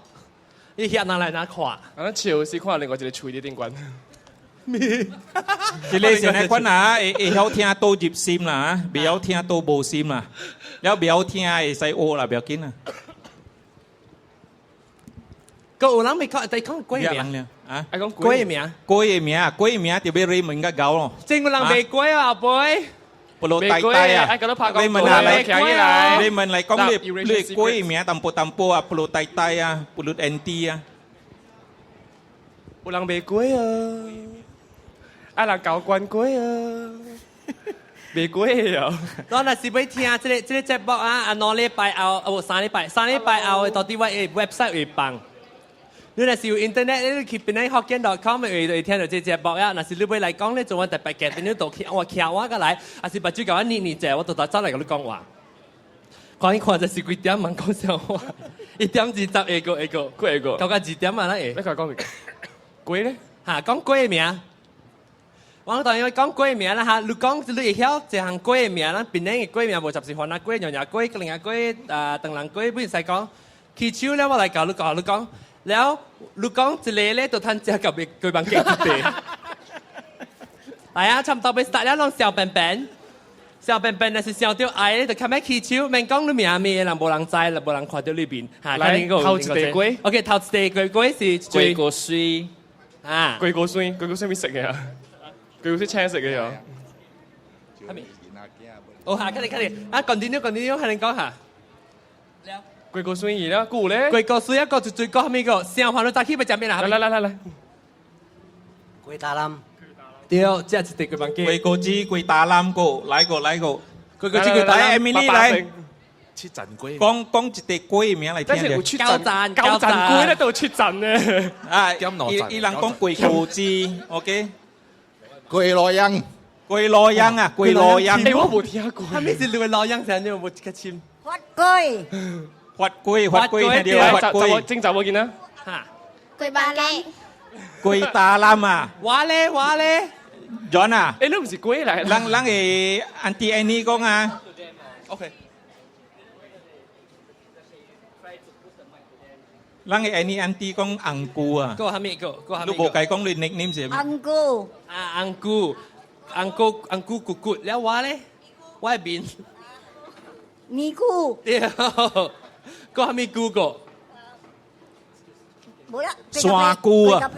你遐拿來拿看。啊，咱笑是看另外一個喙佇頂懸。這个是按款啊，會會曉聽都入心啦，袂曉聽都無心啦，了袂曉聽會使學啦，不要緊啦。閣有人未講，在講鬼名啊？愛講鬼名，鬼的名，鬼名就欲 Raymond 較𠢕咯。真有人袂過啊，阿妹。不落呆呆啊！你問啊，來，你問來講你你鬼名淡薄淡薄啊，不落呆呆啊，不落 NT 啊。有人袂過啊，啊人交關過啊，袂過啊。我若是欲聽這个這个節目啊，啊2禮拜後，啊無三禮拜，三禮拜後到底我的 website 會放。你若是有 internet，你去 penanghokkien.com 會會聽著這節目啊。若是你欲來講咧，做我特別嘅，變你都我徛我過來，還是目睭共我捏捏者，我就走來共你講話。看伊看這是幾點？茫講笑話，1點20下個下個，過下個，到到2點啊，咱會。你快講鬼咧？哈，講鬼的名。我當然講粿名啦哈，你講你會曉一項粿的名，咱檳城的粿名無十是番仔粿、娘娘粿、吉林仔粿、啊長人粿，不使講。起手了，我來教你教你講。了，你講一个咧，就趁食甲雞飯雞一塊。來啊，差毋多欲 start 了，攏小便便，小便便若是想著愛咧，就較欲起手，免講你名物的人，無人知，無人看著你面。哈，來頭一塊粿。 OK，頭一塊粿是粿果水啊，粿果水，粿果水咩色的啊？粿果水青色的喲。哦，哈，快點快點，啊，continue continue，快點講下。粿果水了，久咧。粿果水啊，閣一水閣啥物個？上番你早起欲食咩啦？來來來來來。粿大欖。對，這一塊粿飯雞。粿果子、粿大欖個，來個來個。粿果子、粿大來，Emily 來。七層粿。講講一塊粿名來聽但是有七層，九層粿咧都有七層咧。啊，伊伊人講粿果子，OK。粿羅秧。粿羅秧啊，粿羅秧。欸，我無聽過。啥物是粿羅秧？啥物無較深？發粿。發粿，發粿，聽著發粿。正查某囡仔。哈。粿巴雞。粿大欖啊！我咧，我咧。 John 啊！欸，你毋是粿來？咱咱的 Auntie Annie 講啊。 OK。咱的 Annie Auntie 講紅菇啊。閣啥物個？閣啥物？你無共講你 nickname 是啥物？紅菇。啊，紅菇，紅菇，紅菇骨骨了我咧，我的面。尼姑。對。閣啥物菇個？無啦。山菇啊。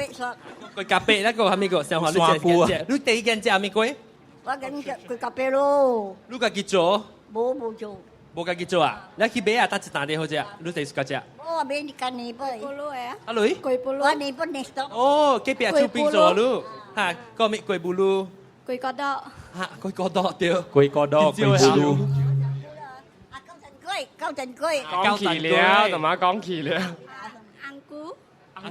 粿咖啡那個啥物個？上山菇啊！你第一間食啥物粿？我緊食粿咖啡咯。你家己做？無無做。無家己做啊？你去買啊？佗一單的好食？你第家食？我買你間呢杯。阿雷？我呢本呢 stop。哦，隔壁厝邊做你，哈，個咩粿布魯？粿角豆。哈，粿角豆對。粿角豆，粿布魯。啊，九層粿，九層粿。講起了，同媽講起了。紅菇。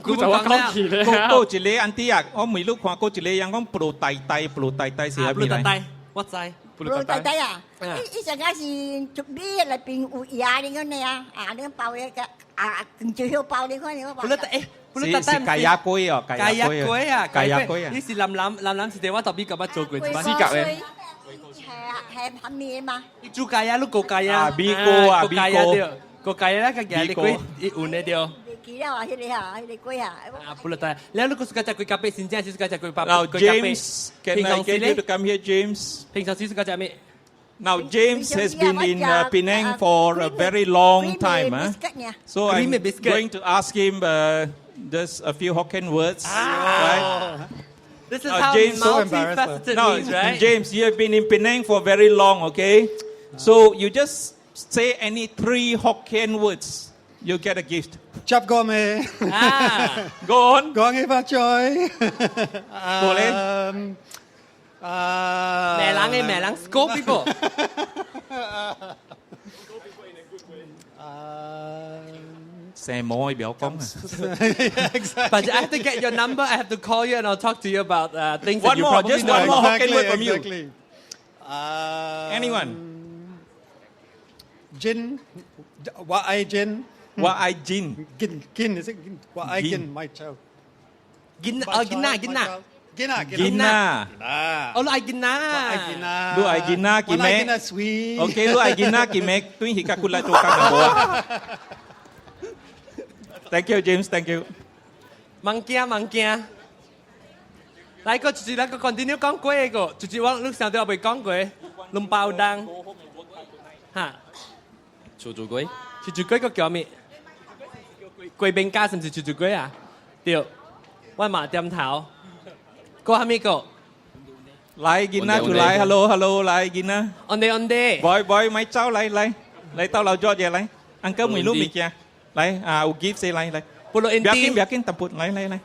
古就我講起咧。過過一個 auntie 啊，我每路看過一個人講布魯大大，布魯大大是啥物來？我知。老大大啊，伊伊上個是竹尾內邊有牙你看呢啊，啊你包的個啊，最好包你看你我。布魯大誒，布魯是大大是芥仔粿哦，芥仔粿啊，芥仔粿啊。你是藍藍藍藍是電話特別咁樣做過一擺。四格咧。係啊，係蝦米嘛？你煮芥仔，你過芥仔。啊，米糕啊，米糕。過芥仔，個芥你粿伊換的對。記了啊，彼個啊，彼個粿啊。啊，布魯大，你你個暑假食粿咖啡，真正是暑假食粿包。 Now James, can I get you to come here, James? 平常時暑假食咩？ Now James has been in Penang for a very long time, huh? So I'm going to ask him just a few Hokkien words, right? This is Now, how James, multifaceted Now, is, right? James, you have been in Penang for very long, okay? So you just say any three Hokkien words, you get a gift. 執過未？啊，Go on。恭喜發財。過嚟。啊！罵人的罵人，scold people。成毛不要講啊。 But I have to get your number. I have to call you and I'll talk to you about things that One you more, probably just know. one more Hokkien word from you. Exactly. Anyone? Jin, 我愛 Jin. 我愛 Jin. Gin, Gin is it? Gin? 我愛 Gin, my child. Gin, oh, Gina, Gina. Gina, Gina. 哦，你愛 Gina。我愛 Gina。你愛 Gina 記我愛咩 Gina sweet。 OK，你愛 Gina 記咩？對佢較骨力做工無啊？Thank you, James. Thank you. 物件物件。來個就是那個 continue 講過的個，就是我你上次我未講過，龍包燈，哈，厝厝粿，厝厝粿個叫咩？貴賓家是毋是厝厝粿啊？對，我嘛點頭。個蝦米個？來，Gina 出來，Hello Hello，來 Gina。 On 地 on 地。 Boy boy，咪走來來，來到老咗嘢來，Uncle 每路物件，來啊，有 gift 先來來。不落不要緊不要緊，淡薄來來來。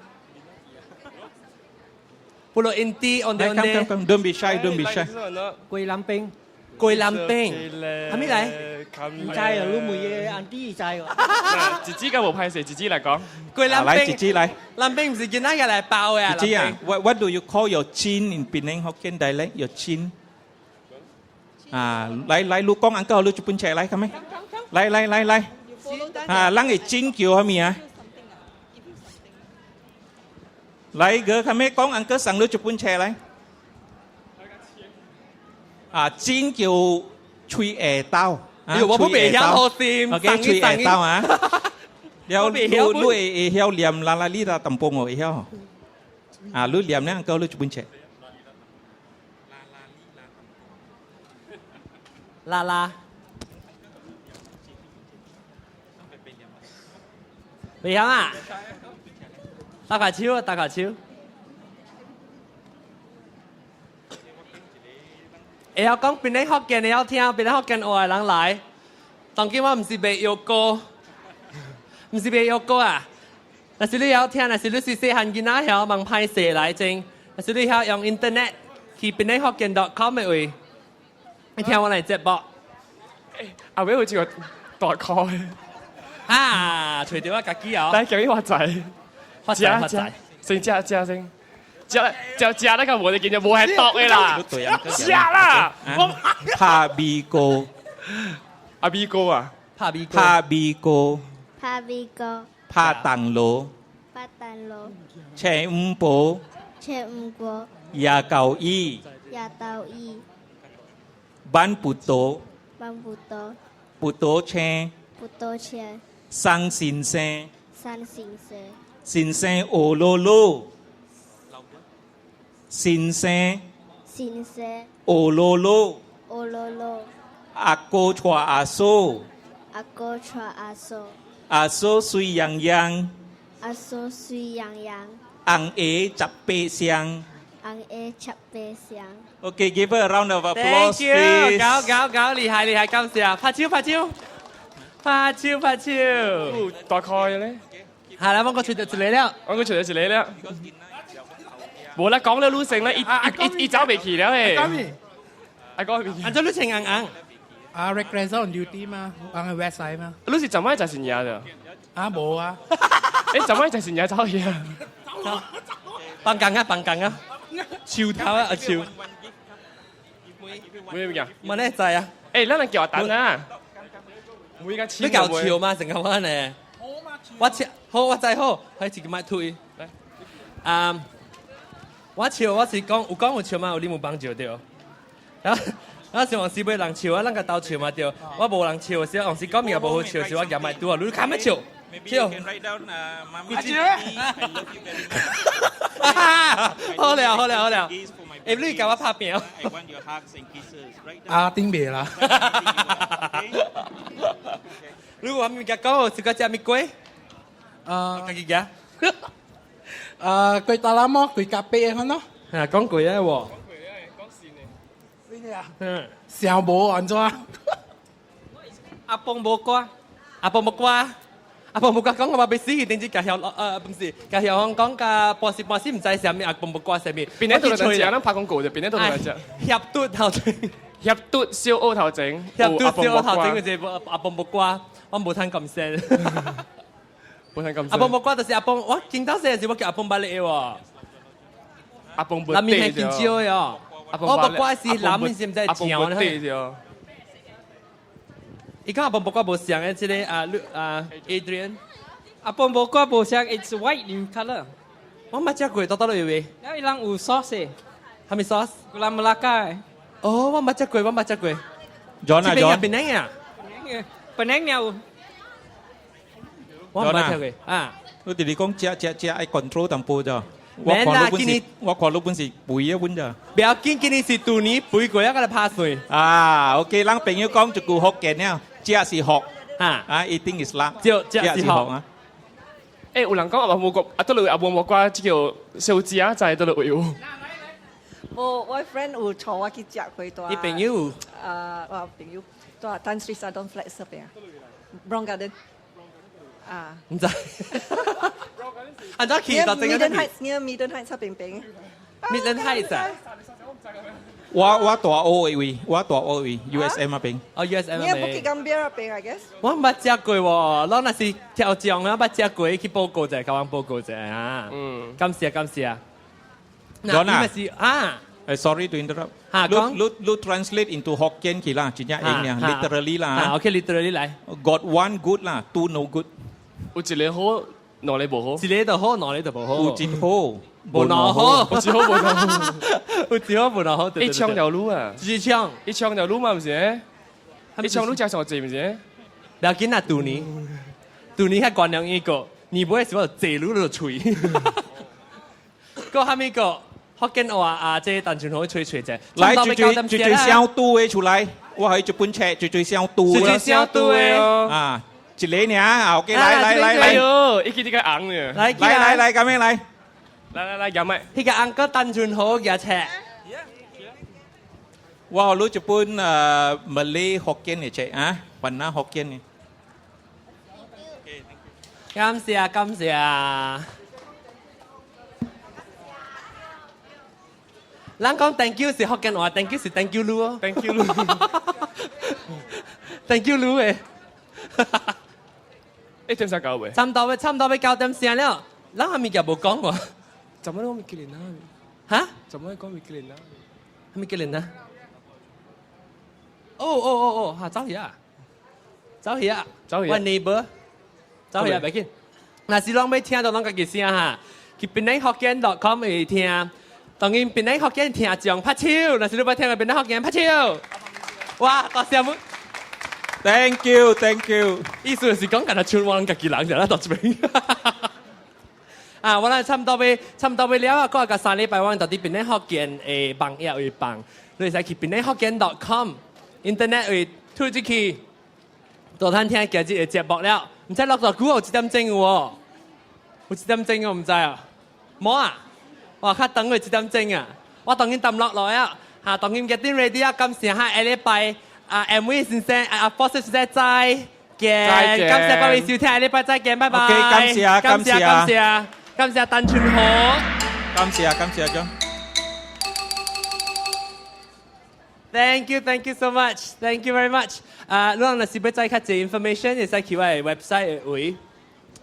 不落 inti on 地 on 來地。 ，come come come，don't be shy，don't be shy。桂林冰，桂林冰，蝦米來？唔知啊，你每個 auntie 知喎。姐姐嘅無歹勢，姐姐來講。桂林冰，來姐姐來。林冰唔是見仔日來包的啊？姐姐啊，what do you call your chin in Penang Hokkien dialect? Your chin？啊，來來，你講 uncle 你一本冊來，come 咩？來來來來，啊，咱的 chin 叫啥物啊？來個，come 咩？講 uncle 送你一本冊來。啊，chin 叫喙下兜。我不袂曉好心，OK，喙下兜啊。了，你你會會曉念啦啦哩啦淡薄我會曉。啊，你念呢，uncle 你一本冊。啦啦。袂曉啊？打卡手啊，打卡手。會曉講檳城福建，會曉聽檳城福建話的人來。當今我毋是賣藥膏，毋是賣藥膏啊！若是你曉聽，若是你是細漢囡仔曉問歹勢來真，若是你曉用 internet 去檳城福建 .com 的位，你聽我來節目。阿偉好似個代開。啊，揣著我家己哦。來叫伊發財，發財發財，先食食先。食食食那個無得見就無係毒的啦，食啦！我拍米糕，阿米糕啊，拍米糕，拍米糕，拍米糕，拍銅鑼，拍銅鑼，青五寶，切五果，廿九一，廿九一，板葡萄，板葡萄，葡萄青，葡萄青，三先生，三先生，先生學囉囉。先生，先生，學囉囉，學囉囉，阿哥帶阿嫂，阿哥帶阿嫂，阿嫂水洋洋，阿嫂水洋洋，紅鞋18雙，紅鞋18雙。 Okay, give her a round of applause, Thank you， please. 搞搞搞，厲害厲害，感謝，拍手拍手，拍手拍手。大概咧，係啦，我個揣著一個了，我個揣著一個了。無啦，講了愈成咧，伊伊伊走袂去了嘿。阿哥，按怎你穿紅紅？啊，Red Crescent on duty 嘛，往去 West Side 嘛。你是昨晚就是贏的？啊，無啊。欸，怎麼就是人走去啊？放工啊，放工啊，樹頭啊，阿樹。咩物件？冇咧知啊。欸，咱來叫阿等啊。每個你搞笑嗎？成個我呢？我笑，好，我知好，開始叫麥推。啊，我笑，我是講有講有笑嘛，有你冇幫助對。然後，我是往時尾人笑啊，咱個鬥笑嘛對。我無人笑，時往時講物也無好笑，是我夾麥拄啊，你看咩笑？笑。阿姐。好了好了好了，欸，你共我拍拼。阿丁袂啦。你有啥物件講？是個食物粿？啊，家己行。啊，粿大攬咯，粿咖啡的咯。啊，講粿啊喎。嗯。小無按怎？阿公無歌，阿公無歌，阿公無歌，講我嘛欲死，頂次家曉，毋是，家曉講甲半時半時毋知啥物，阿公無歌啥物。邊咧都來食，咱拍廣告就邊咧都來食。協拄頭前，協拄小學頭前，協拄小學頭前個一個阿公無歌，我無通咁先。無通咁。阿公無歌就是阿公，我見到細時我叫阿公捌你喎。阿公無。南面係真少的哦。我無歌是南面是毋知上咧。伊講阿公無歌無像的這個啊，啊 Adrian。阿公無歌無像，It's white in color。我捌食過，倒倒落去未？了伊人有 sauce 的。啥物 sauce？ Gula Melaka 的。哦，我捌食過，我捌食過。 John 啊 John。檳城啊。檳城有。我捌食過啊。我直直講食食食愛 control 淡薄咋。我看你本是，我看你本是肥的本咋。不要緊，今年是舊年肥過啊，佮來拍碎。啊，OK，咱朋友講一句福建了，食是福，啊啊，一定是辣，食是福啊。欸，有人講阿無瓜，啊，倒落阿無木瓜，這叫燒雞啊，在倒落有。無，我 friend 有帶我去食過蹛。你朋友？啊，我朋友蹛 Tan Sri Sadong Flats 那邊啊，Brown Garden。啊。毋知。按怎去到這個？Midland Heights，near Midland Heights 那邊邊。 Midland Heights 啊。我大學的位，我大學位 USM 那邊。哦，USM 那邊。Bukit Gambir 那邊，I guess。我毋捌食過喎，咱若是挑戰，我捌食過，去報告者，共阮報告者啊。嗯。感謝感謝。 John 啊。是啊。 Sorry to interrupt。嚇，講。你你 translate into Hokkien 去啦，真正用呢，literally 啦。 OK，literally 來。 Got one good 啦，two no good。有一個好，兩個無好。一個就好，兩個就無好。有一好，無兩好。有一好無兩好。有一好無兩好。一槍條路啊！一槍，一槍條路嘛，毋是？一槍路食上濟，毋是？不要緊啊，舊年，舊年較原諒伊個，年尾時我就坐路就喙。閣蝦米個福建話啊？這單純可以吹吹者。來，最最最最小拄的出來，我係一本冊，最最小拄的。最最小拄的啊，一個爾啊，OK，來來來來。哎喲，一記這個紅呢。來來來來，咁樣來。來來來，夾麥。彼個紅閣單純好舉冊。我予你一本Malay Hokkien 的冊啊，雲南福建的。感謝感謝。咱講 thank you 是福建話，thank you 是 thank you 嚕哦。 Thank you 嚕。 Thank you 嚕的。一點三九未？差唔多欲9點聲了，咱還物件無講喎。怎麼講米其林啊？哈？怎麼講米其林啊？米其林啊？哦哦哦哦，哈，走去啊！走去啊！走去。我 neighbor，走去啊！袂緊。若是攏欲聽，就攏家己聲哈。去 penanghokkien.com 會聽。當然，檳城福建聽眾拍手，若是你欲聽個檳城福建拍手。哇，大聲冇？Thank you，Thank you。意思是講，敢若像我家己人就來到這邊。啊，我咱差唔多欲了啊！過個3禮拜，我到佇檳城福建的網頁會放，你會使去 penanghokkien.com，internet 會推入去，就通聽今日的節目了。毋知落多久有一點鐘有無？有一點鐘我毋知啊。無啊？哇，較長過一點鐘啊！我當今抌落來啊！哈，當今 getting ready 啊！感謝哈，下禮拜啊，M V 先生啊，阿 Boss 先生再見，感謝各位收聽，下禮拜再見，拜拜。 OK，感謝感謝感謝感謝單春河，感謝感謝張。 Thank you, thank you so much, thank you very much。啊，你若是欲知較濟 information，會使去我的 website 的位。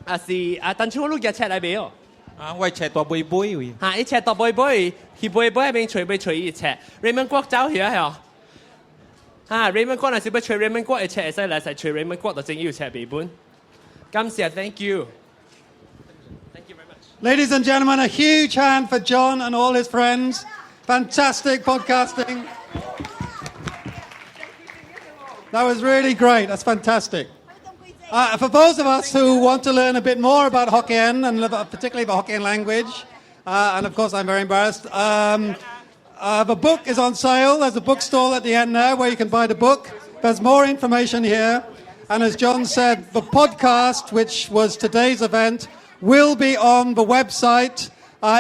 啊是啊，當初你寄冊來未哦？啊，我冊大尾尾位。嚇，伊冊大尾尾，去尾尾邊揣欲揣伊冊，Raymond 國走去啊嗬。嚇，Raymond 國若是欲揣 Raymond 國的冊，會使來使揣 Raymond 國就真有冊備本。感謝，Thank you。 Ladies and gentlemen, a huge hand for John and all his friends. Fantastic podcasting. That was really great. That's fantastic. For those of us who want to learn a bit more about Hokkien, and particularly the Hokkien language, and of course I'm very embarrassed, the book is on sale. There's a bookstall at the end there where you can buy the book. There's more information here. And as John said, the podcast, which was today's event, will be on the website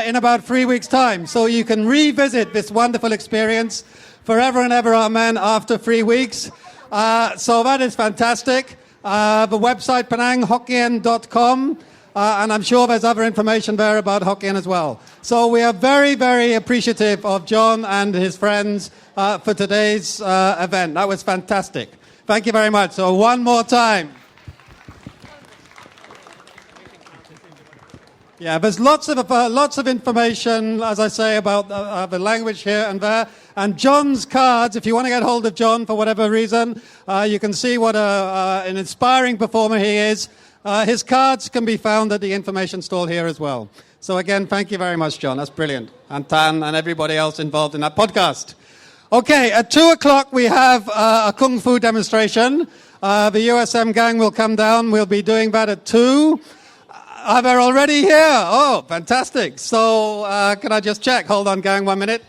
in about 3 weeks' time. So you can revisit this wonderful experience forever and ever, amen, after 3 weeks. So that is fantastic. The website, penanghokkien.com. And I'm sure there's other information there about Hokkien as well. So we are very, very appreciative of John and his friends for today's event. That was fantastic. Thank you very much. So one more time. Yeah, there's lots of information, as I say, about the language here and there. And John's cards, if you want to get hold of John for whatever reason, you can see what an inspiring performer he is. His cards can be found at the information stall here as well. So again, thank you very much, John. That's brilliant. And Tan and everybody else involved in that podcast. Okay, at 2 o'clock we have a kung fu demonstration. The USM gang will come down. We'll be doing that at 2. Are they already here? Oh, fantastic. So can I just check? Hold on, gang, one minute.